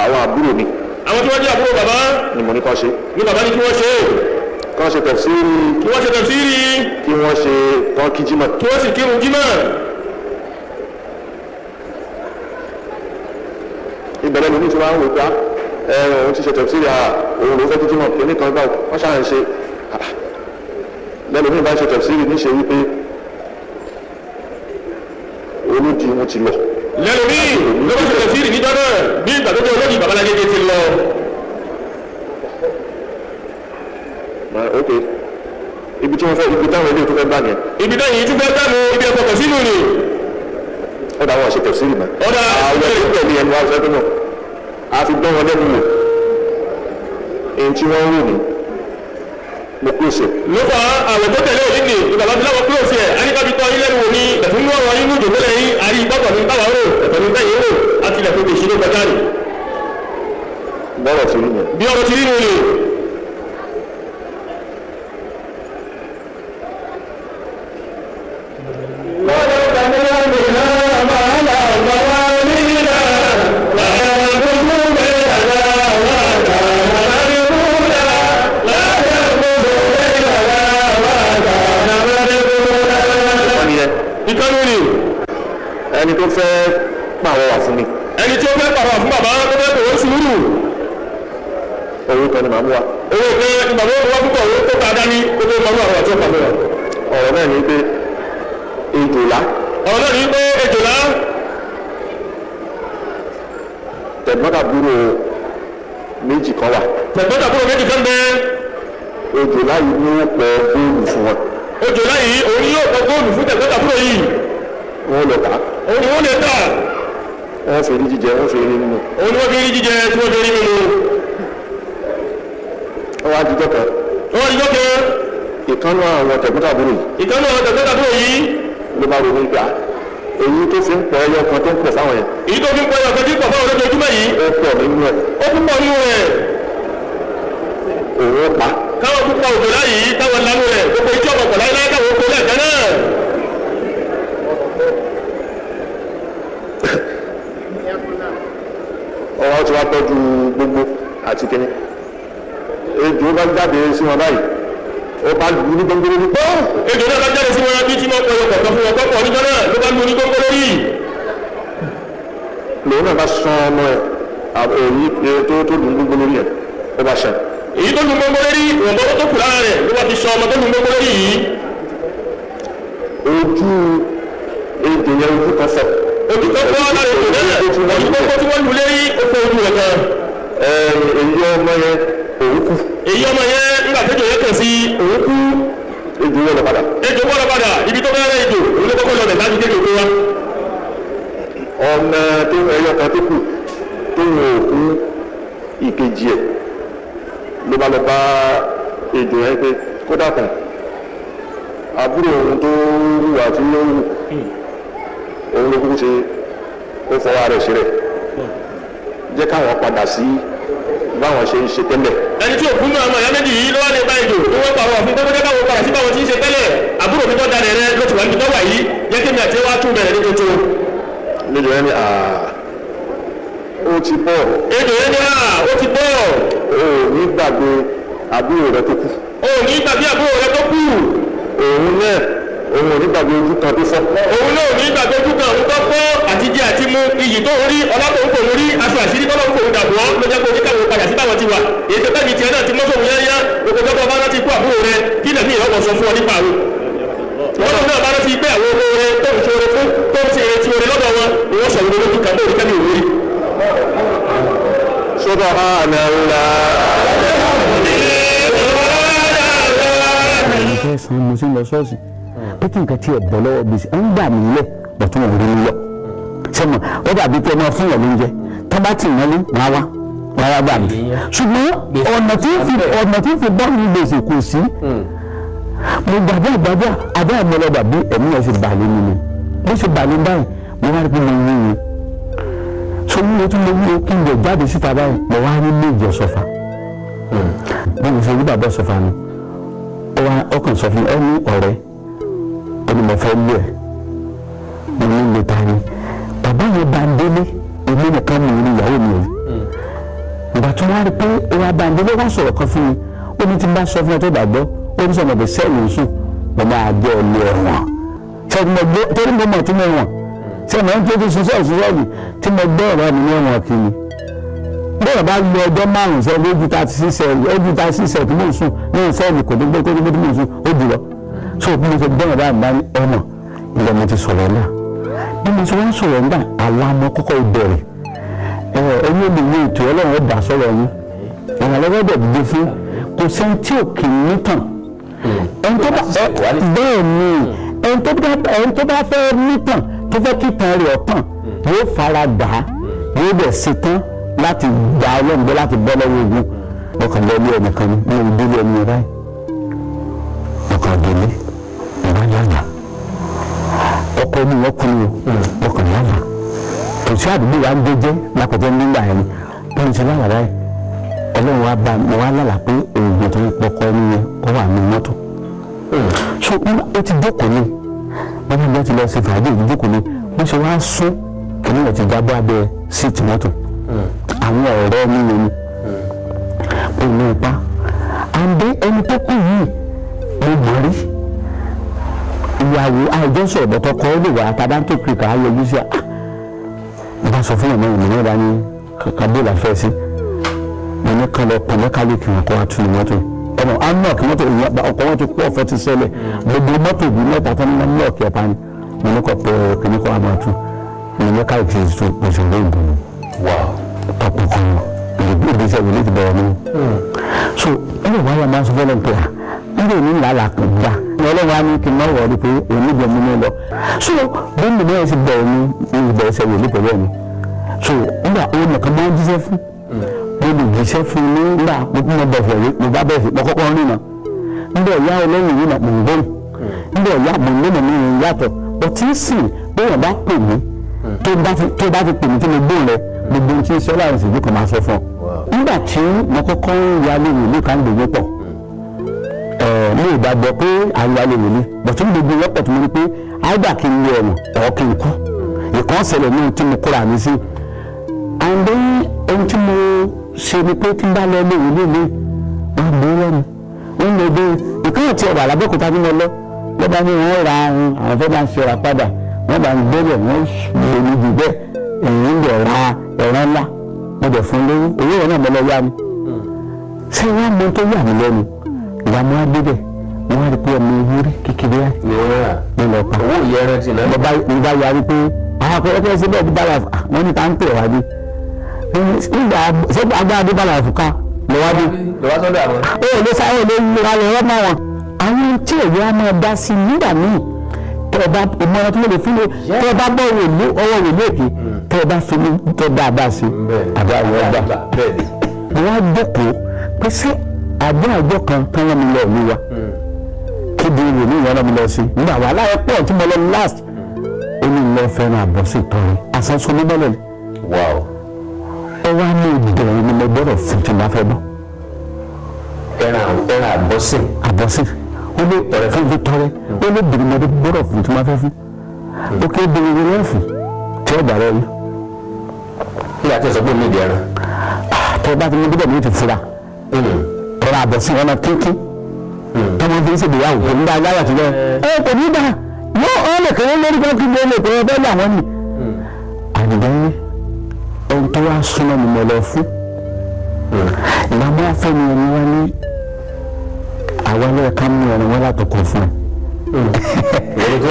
Àwọn àbúrò mi. Àwọn tí wọ́n jẹ́ àbúrò bàbá. Ni mo ní kán ṣe. Ni bàbá ní kí wọ́n ṣe. Kán ṣe tafsiri. Kí wọ́n ṣe tafsiri. Kí wọ́n ṣe kán kí jímọ̀. Kí wọ́n sì kírun jímọ̀. Ìbẹ̀rẹ̀ mi ní tí wọ́n á wò pé òun ti ṣe tafsiri òun ló fẹ́ kí jímọ̀ kí nìkan gbà wọ́n ṣáà ń ṣe lẹ́nu mi bá ṣe tafsiri níṣe wípé olódi wọn ti lọ. Lẹ́nu mi ló bá ṣe tafsiri níjọ́ náà bí ìgbà tó jẹ́ olódi babalágége ti lọ. Ok, ibi tí wọ́n fẹ́ ibi táwọn ilé tó fẹ́ gbà yẹn. Ibi táwọn yìí tún fẹ́ gbà mú ibi ẹ̀kọ́ kọ̀ sínú ni. Ó dà wọ́n ṣe tafsiri mọ́. Ó dà àwọn ẹ̀kọ́ pẹ̀lú ẹnu wa ṣẹ́gun náà a fi gbọ́n wọn lẹ́nu wò èyí tí wọ́n ń rò ní mo kúròsè. Ló fà á àwẹ̀ tó tẹ̀lé òní ni ìbàbá fi láwọn kúròsè ẹ̀ aníkàbí tọ́ ilé wò ní ẹ̀fún ní ọ̀rọ̀ inú ìjòkó lẹ́yìn àrí gbọ́dọ̀ ní táwa rò ẹ̀fọ́ ní tẹ̀yìn rò àti ilẹ̀ tó lè ṣe ló kọjá rè. Bọ́rọ̀ ti rí yẹn. Bí ọ̀rọ̀ ti rí nù ni. Ẹni tó fẹ́ pàrọwà fún mi. Ẹni tí ó fẹ́ pàrọwà fún bàbá tó fẹ́ pè ó sùúrù. Owó kan ni màá mú wa. Owó kan ni bàbá ó wá púpọ̀ owó tó ta dání kó tó mọ àwọn àti ọ̀pọ̀ mọ́. Ọ̀rọ̀ náà ni pé ejòlá. Ọ̀rọ̀ náà ni pé ejòlá. Tẹ̀gbọ́ntàbúrò méjì kan wà. Tẹ̀gbọ́ntàbúrò méjì kan bẹ́ẹ̀. Ejòlá yìí ní ó pọ̀ góòlù fún wọn. Ejòlá yìí òun yóò pọ̀ góòlù fún tẹ̀gbọ́ntàbúrò yìí. Wọ́n lọ tà. Òun ni wọ́n lè tà. Wọ́n fi rí jíjẹ, wọ́n fi rí mímu. Òun ni wọ́n fi rí jíjẹ tí wọ́n fi rí mímu. Wọ́n wá dijọ́ kan. Wọ́n wá dijọ́ kan. Ìkànnì àwọn tẹ̀gbọ́ntàbúrò yìí. Ìkànnì àwọn tẹ̀gbọ́ntàbúrò yìí. Ló bá ronú gbà. Èyí tó fi ń pọ̀ ẹyọ kan tó ń pọ̀ fáwọn yẹn. Èyí tó fi ń pọ̀ ẹyọ kan tó ń pọ̀ fáwọn lójoojúmọ́ yìí. Ó pọ̀ nínú ẹ̀. Ó púpọ̀ nínú ẹ̀. Òun ó pa. Káwọn púpọ̀ òjò láyìí táwọn lánú rẹ̀ gbogbo ìjọ ọ̀pọ̀ láyé káwọn kó lẹ́ẹ̀kan náà. Ọwọ́ tí wàá tọ́jú gbogbo àti kínní. Ejò bá jáde sí wọn báyìí ó bá lu ní gbogbo ní pọ́. Ejò náà bá jáde sí wọn bí tí wọ́n pọ̀ kọ̀ọ̀kan fún wọn kọ́kọ́ níjọ́ náà ló bá lu ní gbogbo lórí. Lòun náà bá sán ọmọ ẹ èyí tó tó lu ní gbogbo lórí ẹ ó bá ṣan. Èyí tó lu gbogbo lórí ìwọ̀nba tó kù lára rẹ̀ ló bá fi sọ ọmọ tó lu gbogbo lórí yìí. Ojú ejò yẹn ojú kan fọ́. Ojú kan fọ́ lára ejò náà ojú gbogbo tí wọ́n lu lérí ó fọ́ ojú rẹ̀ kan. Èyí ọmọ yẹn òun kú. Èyí ọmọ yẹn nígbà tó jòyè kàn sí òun kú. Ejò wọ́n lọ padà. Ejò wọ́n lọ padà ibi tó bá rẹ̀ ejò òun ló kọ́kọ́ lọ bẹ̀ láti kéde òkú wa. Ọmọ tó ẹyọ kan tó kù tó wọ òkú ìkejì ẹ̀ ló bá lọ bá ejò yẹn pé kó dàkùn àbúrò òun tó wùwà tí ó wù òun ló kúkú ṣe ó fọwọ́ rẹ̀ ṣe rẹ̀ jẹ́ káwọn padà sí báwọn ṣe ń ṣe tẹ́lẹ̀. Ẹni tí òkú náà mọ̀ ìyá méjì yìí ló wá lè bá ejò tó wọ́n pàrọ̀ fún kókó jẹ́ káwọn padà sí báwọn ti ń ṣe kalẹ̀ rẹ ló ti wà níbi tó wà yìí yẹ kí mi àti wá tún bẹ̀rẹ̀ ní tuntun. Ejò yẹn ni ó ti bọ̀. Ejò yẹn ni ó ti bọ̀. O ò ní gbàgbé àbúrò rẹ tó kú. O ò ní gbàgbé àbúrò rẹ tó kú. Òun náà òun ò ní gbàgbé ojú kan tó fọ́. Òun náà ò ní gbàgbé ojú kan òun tó fọ́ àti jẹ àti mu iyì tó rí ọlá tó ń kò rí aṣọ àṣírí tọ́lọ́ ń kò ń dàbọ̀ ló jẹ́ kó oníkàwé padà sí báwọn ti wà. Èyí tó bẹ́ẹ̀ ni tiẹ̀ náà ti mọ́tò yányá gbogbo tó bá rántí kú àbúrò rẹ kí lẹ́mí ìrọ́pọ̀ sọ fún ọ nípa àwọn. Wọ́n náà bá rántí pé àwọn owó rẹ tó ń ṣoore fún tó ń ṣe retí oore lọ́dọ̀ wọn ni wọ́n sọ̀rọ̀ lójú kan tó oníkàwé òwúrí. Subhanallah. Mo fẹ́ san mo sì ń lọ ṣọ́ọ̀ṣì pé kí nǹkan tí ẹ bọ̀ lọ́wọ́ gbèsè ń gbà mí lẹ̀ bọ̀tún òun rí mi yọ sẹ́mu ó dàbí pé ọmọ fún yàn lóúnjẹ tó bá tì wọ́n lé wọ́n wá wọ́n wá gbà mí ṣùgbọ́n ọ̀nà tí ń fi bọ́ mi gbèsè kò sí. Mo gbàgbé àgbàgbé àbẹ́ àmọ́ lọ gbàgbé ẹ̀mí ẹ̀ ṣe bà lé mi ni bó ṣe bà lé báyìí mo wá rí pé mo yín ni so mo tún lè wúwo kí n lè jáde síta báyìí mo wá rí méjì ọ̀sọ̀fà bí mo ṣe rí bàbá ọ̀sọ̀fà ni ọkàn sọ fún ẹ ní ọ̀rẹ́ ẹni mo fẹ́ lé ẹ mo ní lè ta ni bàbá yẹn bá ń délé èmi nìkan mi ò ní ìyàwó mi ò ìgbà tó wá rí pé ó wá bá ń délé wá sọ̀rọ̀ kan fún mi ó ní tí n bá sọ fún ẹ tó dàgbọ́ ó ní sọ̀rọ̀ pé sẹ́ẹ̀lì ń sùn mo máa jẹ́ ọ lé ẹ̀wọ̀n torí mo mọ̀ tí mo wọ̀n sẹ́ni ẹni tó ti sùn sẹ́ẹ̀lì sẹ́ẹ̀lì tí mo gbọ́ ọ̀rọ̀ mi ní ẹ̀wọ̀n kiri bẹ́ẹ̀ bá lo ọjọ́ márùn-ún sẹ́ẹ̀lì ojú ta sí sẹ́ẹ̀lì ojú ta sí sẹ́ẹ̀lì tí mò ń sùn ní sẹ́ẹ̀lì kò tó gbé tó gbé tí mò ń sùn ó jùlọ so bí mo ṣe gbọ́ ọ̀rọ̀ àgbà ní ẹ̀wọ̀n ilẹ̀ mo ti sọ̀rọ̀ náà bí mo ṣe wá ń sọ̀rọ̀ nígbà àwa ọmọ kọ́kọ́ ìbẹ̀rẹ̀ ẹni olùwé ètò Ọlọ́run ó dá sọ̀rọ̀ yín ìrànlọ́wọ́ dẹ̀ dìde fún kò sẹ́ni tí ò kì í nítàn bẹ́ẹ̀ ni ẹni tó bá fẹ́ nítàn tó fẹ́ kí tan rẹ̀ ọ̀tàn yóò fara dà á yóò dẹ̀ ṣetán láti gba Ọlọ́run gbọ́ láti bọ́ lọ́wọ́ ogun. Ọkàn lọ ilé ẹnìkan ni mo ò délé ẹni báyìí ọkàn délé ìwà yàrá ọkọ mi wọ́n kú ni o ọkàn yàrá kò sí àdúgbò wa ń jẹjẹ lápẹjẹ nígbà yẹn ni bí mo ṣe lálàá báyìí Ọlọ́run wa bá mi wá lálàá pé oògùn tó ń pọkọ ẹni yẹn ó wà ní mọ́tò so ó ti jókòó ni wọ́n ní wọ́n ti lọ sí fàájì ìjókòó ni wọ́n ṣe wá sún kìnìún ti jábọ́ abẹ́ síìtì mọ́tò àwọn ọ̀rẹ́ mi yẹn ni ó ní ipa àǹdé ẹni tó kù yìí mo mọ̀ rí ìyàwó àìjọsọ̀ ọ̀bọ̀tọ̀ kọ́ lè wà àtàdáńtò kìrìkà ayọ̀jú sí à mo bá sọ fún ọmọ ìlú náà bá ní kábílà fẹ́ sí mo ní kán lọ pọ̀ mẹ́kálíkì wọn kó wá tún ní mọ́tò ọmọ anọ́ọ̀kì mọ́tò ọkọ̀ wọn ti kú ọ̀fẹ́ ti ṣẹlẹ̀ gbogbo mọ́tò bíi mẹ́ta tó ní nọ́ọ̀kì ọ̀pá ni mo ní kọ́ pé kìíní kọ́ wá máa tún ní mẹ́kálíkì tún mo sì lé ìbùnú tọpọ kan ìgbésẹ̀ wòlé ti bẹ̀rẹ̀ nínú. So ẹni wàá yà máa ń sọ fọlọ́n pé à ń lè ní làálàá kan gbà ní Ọlọ́run á ní kí n má wọ̀ ọ́ pé òun níbi ọmọ mi lọ. So bẹ́ẹ̀ ni bẹ́ẹ̀ sì bẹ̀rẹ̀ ní ìbẹ̀rẹ̀ sẹ́ wòlé pẹ̀lú ẹ̀mí. So nígbà òun nìkan máa ń jíṣẹ́ fún mo lè jíṣẹ́ fún ní nígbà mo bẹ̀rẹ̀ rí mo bá bẹ̀rẹ̀ mo kọ́kọ́ rìn náà nígbà ìyá ọlọ́run yìí náà mò ń gbóhùn nígbà ìyá mò ń gbóhùn mi yàtọ̀ ọtí sì bẹ́ẹ̀ bá pè mí tó bá ti pè mí tí mo gbóhùn rẹ gbogbo ohun tí ń sọ láàrin ìṣèjú kan máa sọ fún ọ. Nígbà tí mo kọ́kọ́ ń yálé wòlíì kan gbogbo pọ̀ mi ò gbàgbọ́ pé à ń yálé wòlíì bọ̀tún gbogbo lọ́pọ̀ tó mo ní pé àìgbà kí n lé ọ̀nà ọ̀ kí n kú ìkan ṣẹlẹ̀ ní ohun tí mo kóra mi sí. And then ohun tí mo ṣe ni pé tí n bá lọ lé wòlíì mi wọ́n gbé lẹ́nu wọ́n lè dé ìkànnì tí ọba àlábẹ́kúta ní mo lọ lọ́ba ní wọ́n ra àwọn fẹ́ bá ń ṣe ra padà wọ́n bá ń gbẹ́bẹ̀ wọ́n lè ní jù bẹ́ẹ̀ èyí ń dẹ̀ ra ẹ̀rọ ńlá mo dẹ̀ fún lówó owó yẹn náà mo lọ yá mi. Ṣé wọ́n mọ tó yà mí lẹ́nu ìyá mo wá débẹ̀ mo wá rí pé ọmọ ewúrẹ́ kékeré mo lọ pa owó ìyẹn rántí náà. Mo bá yarí pé àwọn akẹ́kọ̀ọ́ síbẹ̀ bí bára wọn ní ká ń pè wá dé nígbà sẹ́gbà agbára dé bára fún ká lọ wá dé. lọ wá sọ́dọ̀ àwọn. Ó lè sáré lè lura lè rọ́ mọ́ wọn. Àwọn tí èyí á máa dá sí nígbà míì tẹ́ ẹ bá ìmọ̀ràn tó lè fún mi tẹ́ ẹ bá bọ́ wòlé ọwọ́ wòlé èké tẹ́ ẹ bá fi mí tẹ́ dáadáa sí àbí àwọn ọgbà. Mo wá jókòó pé ṣé àbí àjọ kan tán rán mi lọ ìlú wa kéde wòlé ìyá rán mi lọ sí nígbà wàhálà ẹ pọ̀ tí mo lọ last ó ní lọ fẹ́ràn àbọ̀sí ìtọ́rẹ àsanso ní bọ́lẹ̀ ni. Ẹ wá ní ìbẹ̀rù ni mo gbọ́dọ̀ fún tí mo bá fẹ́ bọ́. Ẹran àbọ̀sìn. Àbọ̀sìn Ó lé fún fi tọrẹ, ó lé bèrè mọ́tò gbọ́dọ̀ fún tí wọ́n fẹ́ fún. Ó ké bèrè wọlé fún tí ó gbà lọ́wọ́ yìí. Nígbà tí o sọ pé mi ìdí ẹran. Tọ́ bá ti mú bíbẹ̀ mi ti fura. Tọ́ra àbọ̀ sí ọ̀nà kínkín. Tọ́mọ fi ń ṣègbéyàwó kò ní bá aláyà tó lọ. Ẹ kò ní bá yóò ọ́ lè kéré lórí kan kí ló lè pé ẹ fẹ́ là wọ́n ni. Àdìgbà yẹn ohun tó wá súnmọ́ mi mọ̀ lọ fún. Ìgbà mọ́ fẹ́ mi ẹni wá ní àwa ló ká mú ẹran wọn látọkọ fún ẹ.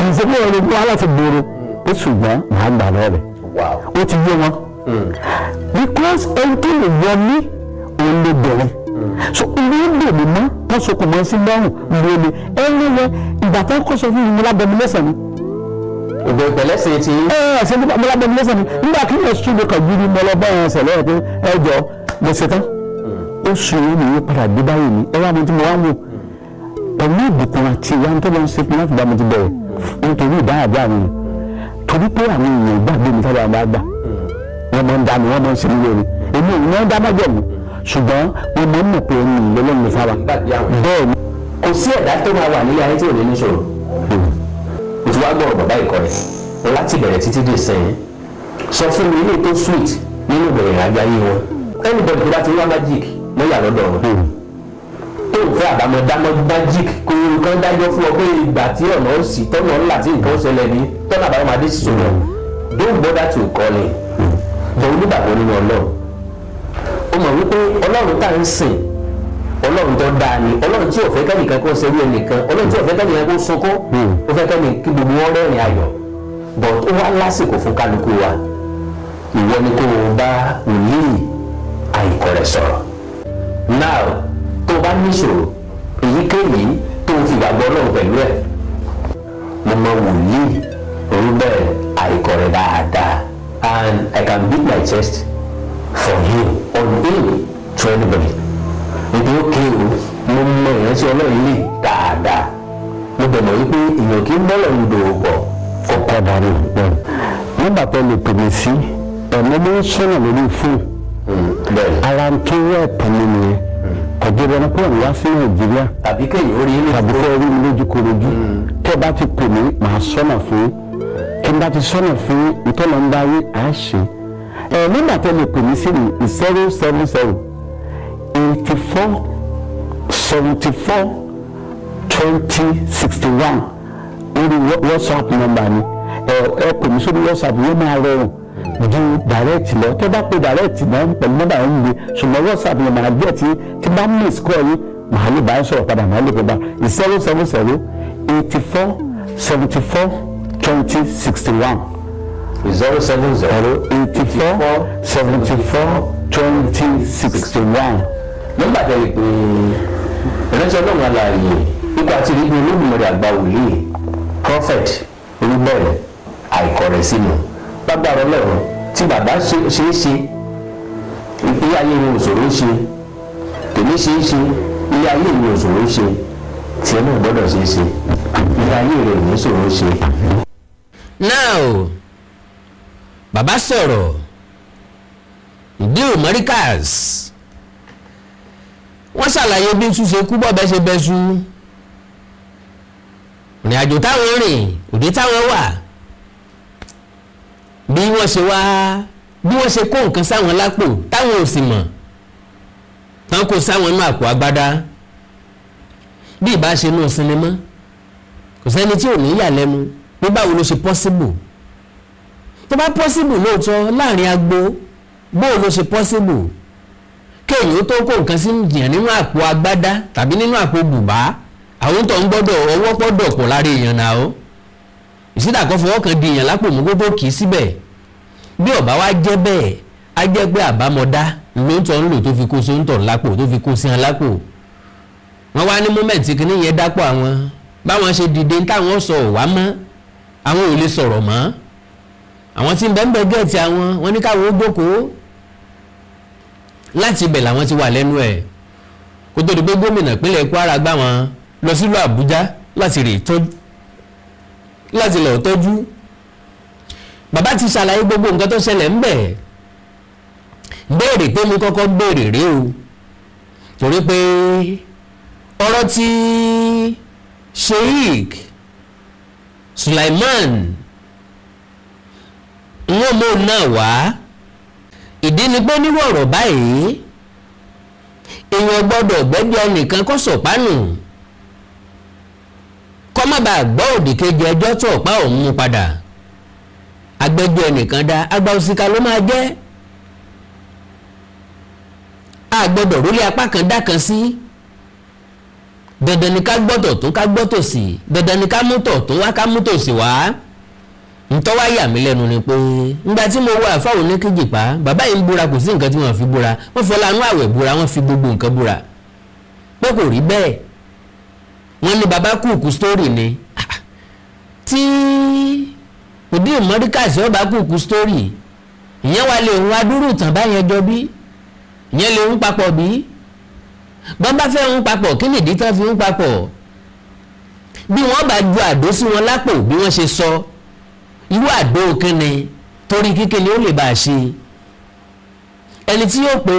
Ìṣe bí ẹni wá láti gbòòrò ó ṣùgbọ́n màá gbà lọ́rẹ̀. Ó ti yé wọn. Because ẹni tó lè wọ mí òun lè bẹ̀rẹ̀. So ìwé ń dè mí mọ́ tọ́sọkùn mọ́ sí lọ́rùn ìwé mi ẹni yẹn ìgbà tó kọ́ sọ fún mi mo lábẹ́ mi lẹ́sàn ni. Ògbó ìpẹ̀lẹ́sìn ti. Ẹ ẹ ṣe mo lábẹ́ mi lẹ́sàn ni nígbà kí n sún mi kàn jí ni mo lọ bá ẹ̀ ṣẹlẹ̀ ẹ̀ pé ẹ jọ mo ṣe tán. Ó sùn ó nìyí padà dé báyìí ni ẹ wá mi tí mo wá ń wò pẹ̀lú ìbùkún àti ìyá tó lọ ń ṣe fún láti bá mi ti bẹ̀rẹ̀ nítorí ìdáyàbá mi torí pé àwọn èèyàn gbàgbé mi sábà bá gbà wọ́n máa ń dá mi wọ́n máa ń ṣe mí lóore èmi ò ní wọ́n dá májẹ̀mú ṣùgbọ́n wọ́n máa ń mọ̀ pé ẹni ìlọ́lọ́run ló sábà bẹ́ẹ̀ ni. Kò sí ẹ̀dá tó máa wà nílé ayé tí ò ní níṣòro. O ti wá gbọ́ bàbá ìkọrẹ́ láti bẹ̀rẹ̀ títí dé sẹ́yìn. Sọ fún mi ilé tó sweet nínú ìbẹ̀rẹ̀ ìrìnàjò ayé wọn. Anybody tó bá ti wá magic ló yà lọ́dọ̀ wọn. Tó ń fẹ́ àbámọ̀dámọ́ magic kó nǹkan dájọ́ fún ọ pé ìgbà tí ọ̀nà ó sì tọ́nà ńlá tí nǹkan ó ṣẹlẹ̀ ní tọ́nà àbámọ̀ adé sì sọ̀rọ̀. Don't bother to call him. Jọ onígbàgbọ́ nínú Ọlọ́run. Ó mọ̀ wípé Ọlọ́run tá à ń sìn Ọlọ́run tó dáa ni Ọlọ́run tí ò fẹ́ kẹ́nìkan kó ṣerú ẹnìkan Ọlọ́run tí ò fẹ́ kẹ́nìkan kó sunkún ó fẹ́ kẹ́nì kí gbogbo wọn rẹ́rìn ayọ̀ but ó wá lásìkò fún kálukú wa. Ìwọ ni kó o bá wòlíì àìkọ̀rẹ̀ sọ̀rọ̀. Now tó o bá níṣòro èyíkéyìí tó o fi gbàgbọ́ Ọlọ́run pẹ̀lú ẹ̀, mo mọ wòlíì Reuben àìkọ̀rẹ̀ dáadáa and I can beat my chest for him on him to anybody. Níbi ó ké o, mo mọ ìrántí Ọlọ́run lè dáadáa. Mo bẹ̀ mọ̀ wípé èèyàn kì í bọ́lọ̀ ń dòwò pọ̀. Ọkọ dàrú bẹ́ẹ̀ nígbà tó lè pè mí sí ẹ̀mí ló ń sọ̀nà lórí fóònù. Ara tó rẹ̀pù mi nìyẹn. Kọjá ìbọn pé òun wá sí Nàìjíríà. Tàbí kéèyàn ó rí ilé. Tàbí kẹ́ rí mi lójúkorojú. Tẹ́ bá ti pè mí màá sọ̀nà fún yín. Tí n bá ti sọ̀nà fún yín ìtọ́nà ń bá yín à á ṣe. Ẹ̀ nígbà tó lè pè mí sí ní 070 84 74 20 61 lórí WhatsApp number ni. Ẹ pè mí sórí WhatsApp yóò máa rọrùn ju direct lọ. Tó bá pe direct náà pẹ̀lú nọ́mbà yẹn ń gbé ṣùgbọ́n WhatsApp yẹn máa jẹ́ tí bá miss call yín màá lè bá yín sọ̀rọ̀ padà màá lè pè bá 070 84 74 20 61. 070 84 74 20 61. Nọ́mbà tẹ̀lé pé ìránṣẹ́ Ọlọ́run alààyè nípa àti ìrírí Olódùmarè àgbà wòlíì prophet Reuben àìkọ̀rẹ̀ sínú lágbára Ọlọ́run tí bàbá ṣe é ṣe ilé ayé mi ò ṣòro ṣe tèmi ṣe é ṣe ilé ayé mi ò ṣòro ṣe tiẹ̀ náà gbọ́dọ̀ ṣe é ṣe ilé ayé rẹ̀ ò ní ṣòro ṣe. Now bàbá sọ̀rọ̀ Deo Morikas wọ́n ṣàlàyé bí iṣu ṣe kú bọ́ọ̀bẹ ṣe bẹ́ṣu ìrìn àjò táwọn rìn òde táwọn wà bí wọ́n ṣe wá bí wọ́n ṣe kó nǹkan sáwọn lápò táwọn ò sì mọ̀ tán kó sáwọn inú àpò agbádá bí ìbá ṣe nù sinimá kò sẹ́ni tí ò ní yà lẹ́nu bí báwo ló ṣe possible tó bá possible lóòótọ́ láàrin agbo bóò ló ṣe possible kéèyàn tó kó nǹkan sí jìyàn nínú àpò agbádá tàbí nínú àpò bùbá àwọn tó ń gbọ́dọ̀ ọwọ́ gbọ́dọ̀ pọ̀ lára èèyàn náà o ìsídà kan fọwọ́ kan di èèyàn lápò mú gbogbo kì í síbẹ̀ bí ọ̀bá wa jẹ́ bẹ́ẹ̀ á jẹ́ pé àbámọ̀dá ló ń tọ́ ń lò tó fi kó sóńtọ̀ lápò tó fi kó sí wọn lápò wọ́n wá ní mọ́mẹ́ǹtì kìíní yẹn dápọ̀ àwọn báwọn ṣe dìde táwọn sọ ò wá mọ́ àwọn ò lè sọ̀rọ̀ mọ́ àwọn tí ń bẹ́ẹ̀ ń bẹ́ẹ̀ gẹ̀ẹ́tì àwọn wọ́n ní káwọn ó jókòó láti ibẹ̀ làwọn ti wà lẹ́nu ẹ̀ kó tó di pé gómìnà ìpínlẹ̀ Kwara gbá wọn lọ sílùú Àbújá láti rè tọ́jú láti lọ tọ́jú. Bàbá ti ṣàlàyé gbogbo nǹkan tó ṣẹlẹ̀ ńbẹ̀ béèrè pé mo kọ́kọ́ béèrè rèé o torí pé ọ̀rọ̀ tí Sheikh Sulaiman wọ́n mú náà wá. Ìdí ni pé nírú ọ̀rọ̀ báyìí èèyàn gbọ́dọ̀ gbẹ́jọ́ nìkan kó sọ̀pánù kó má bàa gbọ́ òdì kejì ẹjọ́ tó ọ̀pá òun mú padà. Agbẹ́jọ́ ẹnìkan dá àgbà òṣìkà ló máa jẹ́. A gbọ́dọ̀ rólé apá kan dá kan sí. Dandan ni ká gbọ́tọ̀ tó ká gbọ́tọ̀ sí, dandan ni ká mútọ̀ tó wá ká mútọ̀ sí wá. Ntọ́ wá yà mí lẹ́nu ni pé ńgbà tí mo wọ àfáà oníkíjìpá, bàbá yìí ń búra, kò sí nǹkan tí wọ́n fi búra, wọ́n fọlá anú àwẹ̀ búra, wọ́n fi gbogbo nǹkan búra pé kò rí bẹ́ẹ̀. Wọ́n ní bàbá kúùkù sítórì ni tí òdì mọ́ríkàsì ọba kúùkù sítórì, ìyẹn wà lè hun adúrú tàn báyẹn jọ bí, ìyẹn lè hun papọ̀ bí. Bọ́n bá fẹ́ hun papọ̀, kí nìdí tán fi hun papọ̀? Bí wọ́n bá ju àdó sí wọn lápò bí wọ́n ṣe sọ, irú àdó kínni torí kíkíni ó lè bá a ṣe. Ẹni tí yóò pe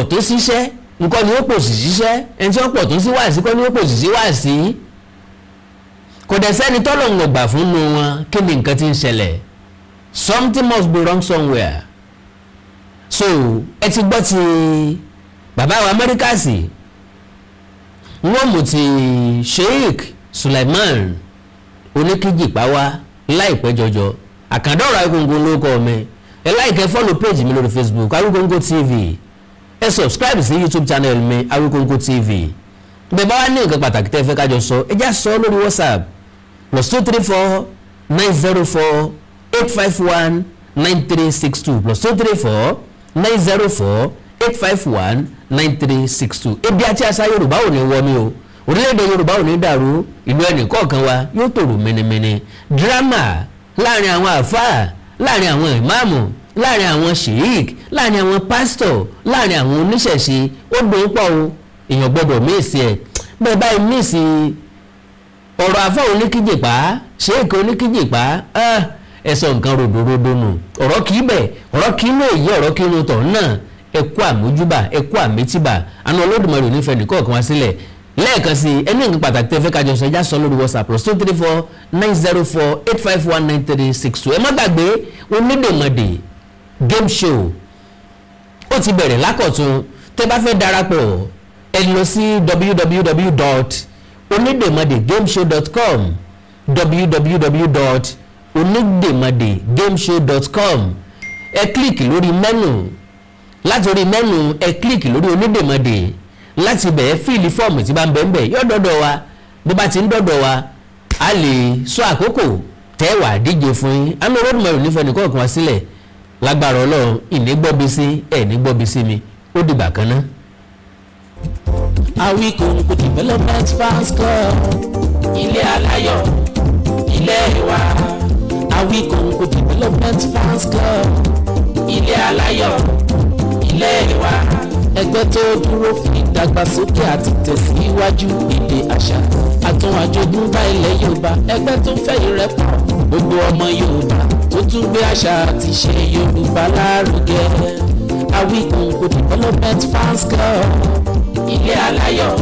ọ̀tún síṣẹ́ nǹkan ni ó pò sí ṣiṣẹ́, ẹni tí ó pọ̀ tún sí wáàsí kọ́ ni ó pò sí sí wáàsí. Kò dẹ̀ sẹ́ni tọ́lọ̀ ń gbà fún nu wọn. Kí ni nǹkan tí ń ṣẹlẹ̀? Something must be wrong somewhere. So ẹ ti gbọ́ ti bàbá wa Amẹ́ríkàsì, wọ́n mú ti Sheikh Sulaiman oníkíjìpá wá láìpẹ́ jọjọ. Àkàndọ̀rọ̀ Awikonko ló kọ́ mi. Ẹ láìkẹ́ fọ́lọ̀ péjì mi lórí Facebook Awikonko TV, ẹ subscribe sí YouTube channel mi Awikonko TV. Bẹ́ẹ̀ bá wá ní nǹkan pàtàkì tẹ́ fẹ́ kájọ sọ, ẹ já sọ lórí WhatsApp +234 904 851 9362 +234 904 851 9362. Ebi àti àṣà Yorùbá ò ní wọ mi o, orílẹ̀-èdè Yorùbá ò ní dàrú, ìlú ẹnì kọ̀ọ̀kan wa yóò tòrò mẹ́nẹ́mẹ́nẹ́. Dírámà láàrin àwọn àfáà, láàrin àwọn ìmáàmù, láàrin àwọn sheik, láàrin àwọn pásítọ̀, láàrin àwọn oníṣẹ̀ṣe, ó dùn pọ̀ o, èèyàn gbọ́dọ̀ míìsì ẹ̀. Bẹ́ẹ̀ báyìí míìsì ọ̀rọ̀ àfáà oníkíjìpá, sheik oníkíjìpá, ẹ sọ nǹkan ròdòròdò nù. Ọ̀rọ̀ kì í bẹ̀, ọ̀rọ̀ kì í nù èyí, ọ̀rọ̀ kì í nù tọ̀ náà. Ẹ kú àmójúbà, ẹ kú àmétíbà, àná Olódùmarè ò ní fẹ́ nìkọ̀ọ̀kan wá sílẹ̀. Lẹ́ẹ̀kan sí ẹni nǹkan pàtàkì tẹ́ fẹ́ kájọ sọ, ẹjá sọ lórí WhatsApp +234 904 851 9362. Ẹ má gbàgbé onídèmọdè game show ó ti bẹ̀rẹ̀ lákọ̀tún. Tẹ́ bá fẹ́ darapọ̀, ẹ lọ sí www.onidemodegameshow.com www.onidemodegameshow.com. Ẹ kílìkì lórí mẹ́nù, láti orí mẹ́nù ẹ kílìkì lórí onídèmọdè, láti bẹ̀ẹ́ fíìlì fọ́ọ̀mù tí bá ń bẹ̀ ń bẹ̀ yóò dọ́dọ̀ wa. Bó bá ti ń dọ́dọ̀ wa, a lè sọ àkókò tẹ́wàá díje fún yín. Àmì Olódùmarè nífẹ̀ẹ́ nìkan kan wá sílẹ̀ lágbára Ọlọ́run. Ìní gbọ́bi sí ẹ̀ ní gbọ́bi sí mi. Ó dìgbà kan náà. Awikonko Development Fans Club, ilé aláyọ̀, ilé wa. Awikonko Development Fans Club, ilé aláyọ̀, ilé wa. Ẹgbẹ́ tó dúró fún ìdàgbàsókè àti tẹ̀síwájú èdè àṣà àtún àjogúnbá ilẹ̀ Yorùbá. Ẹgbẹ́ tó fẹ́ ìrẹ́pọ̀ gbogbo ọmọ Yorùbá tó tún gbé àṣà àti ṣe Yorùbá lárugẹ. Awikonko Development Fans Club, ilé aláyọ̀,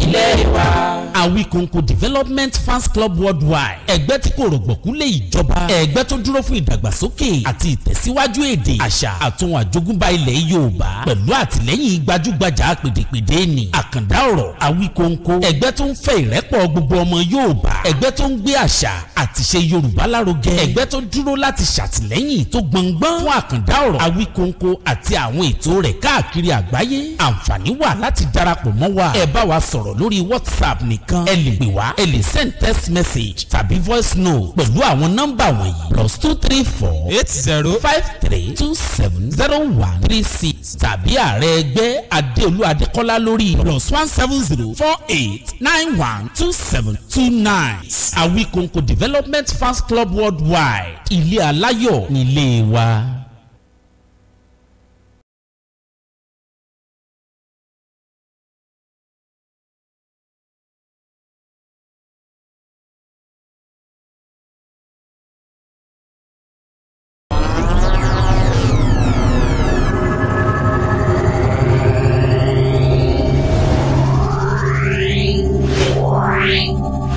ilé wa. Awikonko Development Fans Club Worldwide, ẹgbẹ́ tí kò rọ̀gbọ̀kú lé ìjọba, ẹgbẹ́ tó dúró fún ìdàgbàsókè àti ìtẹ̀síwájú èdè àṣà àtún àjogúnbá ilẹ̀ Yorùbá pẹ̀lú àtìlẹ́yìn gbajúgbajà pèdèpèdè ni àkàndá ọ̀rọ̀ Awikonko. Ẹgbẹ́ tó ń fẹ́ ìrẹ́pọ̀ gbogbo ọmọ Yorùbá, ẹgbẹ́ tó ń gbé àṣà àti ṣe Yorùbá lárugẹ, ẹgbẹ́ tó dúró láti ṣàtìlẹ́yìn tó gbọngbọ́n fún àkàndá ọ̀rọ̀ Awikonko àti àwọn ètò rẹ̀ káàkiri àgbáyé. Àǹfààní wà láti darapọ̀ mọ́ wa. Ẹ bá wa sọ̀rọ̀ lórí WhatsApp nìkan, ẹ lè pè wá, ẹ lè send text message tàbí voice note pẹ̀lú àwọn nọ́mbà wọ̀nyí +234 80 53 27 01 36 tàbí ààrẹ ẹgbẹ́ Adéolú Adékọ́lá lórí +170 48 91 27 29. Awikonko Development Fans Club Worldwide, ilé aláyọ̀ nílé wa. Right.